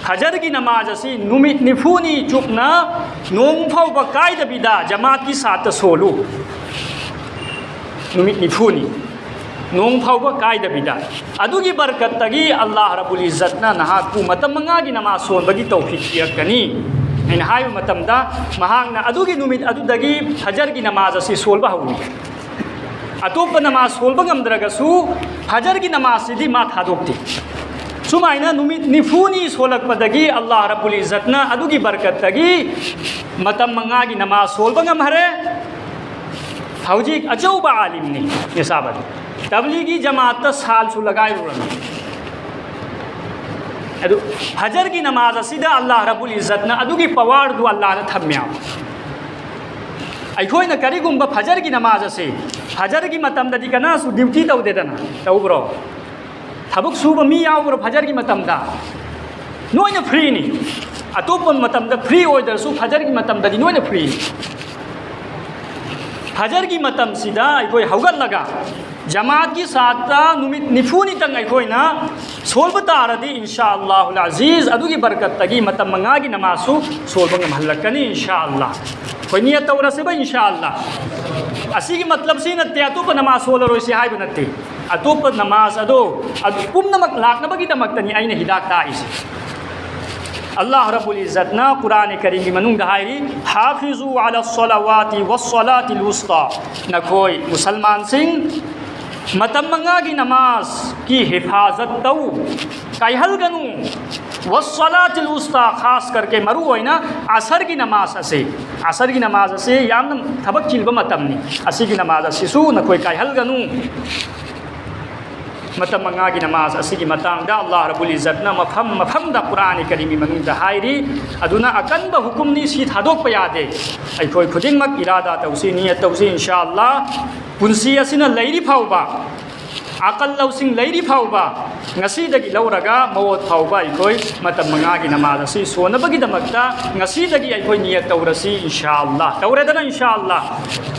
ꯐꯖꯔꯒꯤ ꯅꯃꯥꯖ ꯑꯁꯤ ꯅꯨꯃꯤꯠ ꯅꯤꯐꯨꯅꯤ ꯆꯨꯞꯅ ꯅꯣꯡ ꯐꯥꯎꯕ ꯀꯥꯏꯗꯕꯤꯗ ꯖꯃꯥꯠꯀꯤ ꯁꯥꯠꯇ ꯁꯣꯜꯂꯨ꯫ ꯅꯨꯃꯤꯠ ꯅꯤꯐꯨꯅꯤ ꯅꯣꯡ ꯐꯥꯎꯕ ꯀꯥꯏꯗꯕꯤꯗ꯫ ꯑꯗꯨꯒꯤ ꯕꯔꯀꯠꯇꯒꯤ ꯑꯜꯂꯥꯍ ꯔꯕꯨꯜ ꯏꯖꯠꯅ ꯅꯍꯥꯛꯄꯨ ꯃꯇꯝ ꯃꯉꯥꯒꯤ ꯅꯃꯥꯖ ꯁꯣꯟꯕꯒꯤ ꯇꯧꯐꯤꯛ ꯄꯤꯔꯛꯀꯅꯤ꯫ ꯑꯩꯅ ꯍꯥꯏꯕ ꯃꯇꯝꯗ ꯃꯍꯥꯛꯅ ꯑꯗꯨꯒꯤ ꯅꯨꯃꯤꯠ ꯑꯗꯨꯗꯒꯤ ꯐꯖꯔꯒꯤ ꯅꯃꯥꯖ ꯑꯁꯤ ꯁꯣꯜꯕ ꯍꯧꯏ꯫ ꯑꯇꯣꯞꯄ ꯅꯃꯥꯖ ꯁꯣꯜꯕ ꯉꯝꯗ꯭ꯔꯒꯁꯨ ꯐꯖꯔꯒꯤ ꯅꯃꯥꯖꯁꯤꯗꯤ ꯃꯥ ꯊꯥꯗꯣꯛꯇꯦ꯫ ꯁꯨꯃꯥꯏꯅ ꯅꯨꯃꯤꯠ ꯅꯤꯐꯨꯅꯤ ꯁꯣꯜꯂꯛꯄꯗꯒꯤ ꯑꯜꯂꯥꯍ ꯔꯕꯨꯜ ꯏꯖꯠꯅ ꯑꯗꯨꯒꯤ ꯕꯔꯀꯠꯇꯒꯤ ꯃꯇꯝ ꯃꯉꯥꯒꯤ ꯅꯃꯥꯖ ꯁꯣꯜꯕ ꯉꯝꯍꯔꯦ꯫ ꯍꯧꯖꯤꯛ ꯑꯆꯧꯕ ꯑꯥꯂꯤꯝꯅꯤ ꯃꯦꯁꯥꯞ ꯑꯗꯨ꯫ ꯇꯕꯂꯤꯒꯤ ꯖꯃꯥꯠꯇ ꯁꯥꯜꯁꯨ ꯂꯒꯥꯏꯔꯨꯔꯝꯃꯤ꯫ ꯑꯗꯨ ꯐꯖꯔꯒꯤ ꯅꯃꯥꯖ ꯑꯁꯤꯗ ꯑꯜꯂꯥꯍ ꯔꯕꯨꯜ ꯏꯖꯠꯅ ꯑꯗꯨꯒꯤ ꯄꯋꯥꯔꯗꯨ ꯑꯜꯂꯥꯍꯅ ꯊꯝꯃꯦ꯫ ꯑꯩꯈꯣꯏꯅ ꯀꯔꯤꯒꯨꯝꯕ ꯐꯖꯔꯒꯤ ꯅꯃꯥꯖ ꯑꯁꯤ, ꯐꯖꯔꯒꯤ ꯃꯇꯝꯗꯗꯤ ꯀꯅꯥꯁꯨ ꯗ꯭ꯌꯨꯇꯤ ꯇꯧꯗꯦꯗꯅ, ꯇꯧꯕ꯭ꯔꯣ? ꯊꯕꯛ ꯁꯨꯕ ꯃꯤ ꯌꯥꯎꯕ꯭ꯔꯣ ꯐꯖꯔꯒꯤ ꯃꯇꯝꯗ? ꯅꯣꯏꯅ ꯐ꯭ꯔꯤꯅꯤ꯫ ꯑꯇꯣꯞꯄ ꯃꯇꯝꯗ ꯐ꯭ꯔꯤ ꯑꯣꯏꯗ꯭ꯔꯁꯨ ꯐꯖꯔꯒꯤ ꯃꯇꯝꯗꯗꯤ ꯅꯣꯏꯅ ꯐ꯭ꯔꯤꯅꯤ꯫ ꯐꯖꯔꯒꯤ ꯃꯇꯝꯁꯤꯗ ꯑꯩꯈꯣꯏ ꯍꯧꯒꯠꯂꯒ ꯖꯃꯥꯠꯀꯤ ꯁꯥꯠꯇ ꯅꯨꯃꯤꯠ ꯅꯤꯐꯨꯅꯤꯇꯪ ꯑꯩꯈꯣꯏꯅ ꯁꯣꯜꯕ ꯇꯥꯔꯗꯤ, ꯏꯟꯁꯥ ꯑꯜꯂꯥꯍꯨꯜ ꯑꯖꯤꯖ, ꯑꯗꯨꯒꯤ ꯕꯔꯀꯠꯇꯒꯤ ꯃꯇꯝ ꯃꯉꯥꯒꯤ ꯅꯃꯥꯖꯁꯨ ꯁꯣꯜꯕ ꯉꯝꯍꯜꯂꯛꯀꯅꯤ, ꯏꯟꯁꯥ ꯑꯜꯂꯥ꯫ ꯑꯩꯈꯣꯏ ꯅꯤꯌꯠ ꯇꯧꯔꯁꯦꯕ, ꯏꯟꯁꯥ ꯑꯜꯂꯥ꯫ ꯑꯁꯤꯒꯤ ꯃꯇꯂꯕꯁꯤ ꯅꯠꯇꯦ ꯑꯇꯣꯞꯄ ꯅꯃꯥꯖ ꯁꯣꯜꯂꯔꯣꯏꯁꯤ ꯍꯥꯏꯕ ꯅꯠꯇꯦ꯫ ꯑꯇꯣꯞꯄ ꯅꯃꯥꯖ ꯑꯗꯣ, ꯑꯗꯨ ꯄꯨꯝꯅꯃꯛ ꯂꯥꯛꯅꯕꯒꯤꯗꯃꯛꯇꯅꯤ ꯑꯩꯅ ꯍꯤꯗꯥꯛ ꯇꯥꯛꯏꯁꯦ꯫ ꯑꯜꯂꯥꯍ ꯔꯕꯨꯜ ꯏꯖꯠꯅ ꯀꯨꯔꯥꯟ ꯀꯔꯤꯝꯒꯤ ꯃꯅꯨꯡꯗ ꯍꯥꯏꯔꯤ, "ꯍꯥꯐꯤꯖꯨ ꯑꯂꯥ ꯁꯂꯥꯋꯥꯇꯤ ꯋꯁ ꯁꯂꯥꯇꯤꯜ ꯋꯨꯁꯇꯥ", ꯅꯈꯣꯏ ꯃꯨꯁꯜꯃꯥꯟꯁꯤꯡ ꯃꯇꯝ ꯃꯉꯥꯒꯤ ꯅꯃꯥꯖꯀꯤ ꯍꯤꯐꯥꯖꯠ ꯇꯧ, ꯀꯥꯏꯍꯜꯒꯅꯨ꯫ "ꯋꯁ ꯁꯂꯥꯇꯤꯜ ꯋꯨꯁꯇꯥ", ꯈꯥꯁ ꯀꯔꯀꯦ ꯃꯔꯨ ꯑꯣꯏꯅ ꯑꯁꯔꯒꯤ ꯅꯃꯥꯖ ꯑꯁꯤ, ꯑꯁꯔꯒꯤ ꯅꯃꯥꯖ ꯑꯁꯤ ꯌꯥꯝꯅ ꯊꯕꯛ ꯆꯤꯟꯕ ꯃꯇꯝꯅꯤ, ꯑꯁꯤꯒꯤ ꯅꯃꯥꯖ ꯑꯁꯤꯁꯨ ꯅꯈꯣꯏ ꯀꯥꯏꯍꯜꯒꯅꯨ꯫ ꯃꯇꯝ ꯃꯉꯥꯒꯤ ꯅꯃꯥꯖ ꯑꯁꯤꯒꯤ ꯃꯇꯥꯡꯗ ꯑꯜꯂꯥꯍ ꯔꯕꯨꯜ ꯏꯖꯠꯅ ꯃꯐꯝ ꯃꯐꯝꯗ ꯀꯨꯔꯥꯟ ꯀꯔꯤꯝꯒꯤ ꯃꯅꯨꯡꯗ ꯍꯥꯏꯔꯤ꯫ ꯑꯗꯨꯅ ꯑꯀꯟꯕ ꯍꯨꯀꯨꯝꯅꯤ, ꯁꯤ ꯊꯥꯗꯣꯛꯄ ꯌꯥꯗꯦ꯫ ꯑꯩꯈꯣꯏ ꯈꯨꯗꯤꯡꯃꯛ ꯏꯔꯥꯗꯥ ꯇꯧꯁꯤ, ꯅꯤꯌꯠ ꯇꯧꯁꯤ, ꯏꯟꯁꯥ ꯑꯜꯂꯥ꯫ ꯄꯨꯟꯁꯤ ꯑꯁꯤꯅ ꯂꯩꯔꯤ ꯐꯥꯎꯕ, ꯑꯀꯜ ꯂꯧꯁꯤꯡ ꯂꯩꯔꯤ ꯐꯥꯎꯕ, ꯉꯁꯤꯗꯒꯤ ꯂꯧꯔꯒ ꯃꯣꯠ ꯐꯥꯎꯕ ꯑꯩꯈꯣꯏ ꯃꯇꯝ ꯃꯉꯥꯒꯤ ꯅꯃꯥꯖ ꯑꯁꯤ ꯁꯣꯟꯅꯕꯒꯤꯗꯃꯛꯇ ꯉꯁꯤꯗꯒꯤ ꯑꯩꯈꯣꯏ ꯅꯤꯌꯠ ꯇꯧꯔꯁꯤ, ꯏꯟꯁꯥ ꯑꯜꯂꯥ꯫ ꯇꯧꯔꯦꯗꯅ, ꯏꯟꯁꯥ ꯑꯜꯂꯥ꯫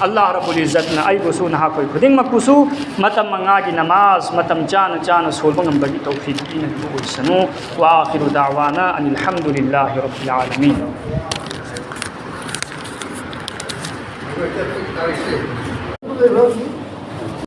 ꯑꯜꯂꯥꯍ ꯔꯕꯨꯜ ꯏꯖꯠꯅ ꯑꯩꯕꯨꯁꯨ, ꯅꯍꯥꯛꯈꯣꯏ ꯈꯨꯗꯤꯡꯃꯛꯄꯨꯁꯨ ꯃꯇꯝ ꯃꯉꯥꯒꯤ ꯅꯃꯥꯖ ꯃꯇꯝ ꯆꯥꯅ ꯆꯥꯅ ꯁꯣꯟꯕ ꯉꯝꯕꯒꯤ ꯇꯧꯐꯤꯛ ꯄꯤꯅꯕꯤꯕ ꯑꯣꯏꯁꯅꯨ꯫ ꯋꯥ ꯑꯈꯤꯔꯨ ꯗꯥꯋꯥꯅ ꯑꯅꯤꯜ ꯍꯝꯗꯨꯂꯤꯜꯂꯥꯍꯤ ꯔꯕꯤꯜ ꯂꯥꯂꯃꯤꯟ꯫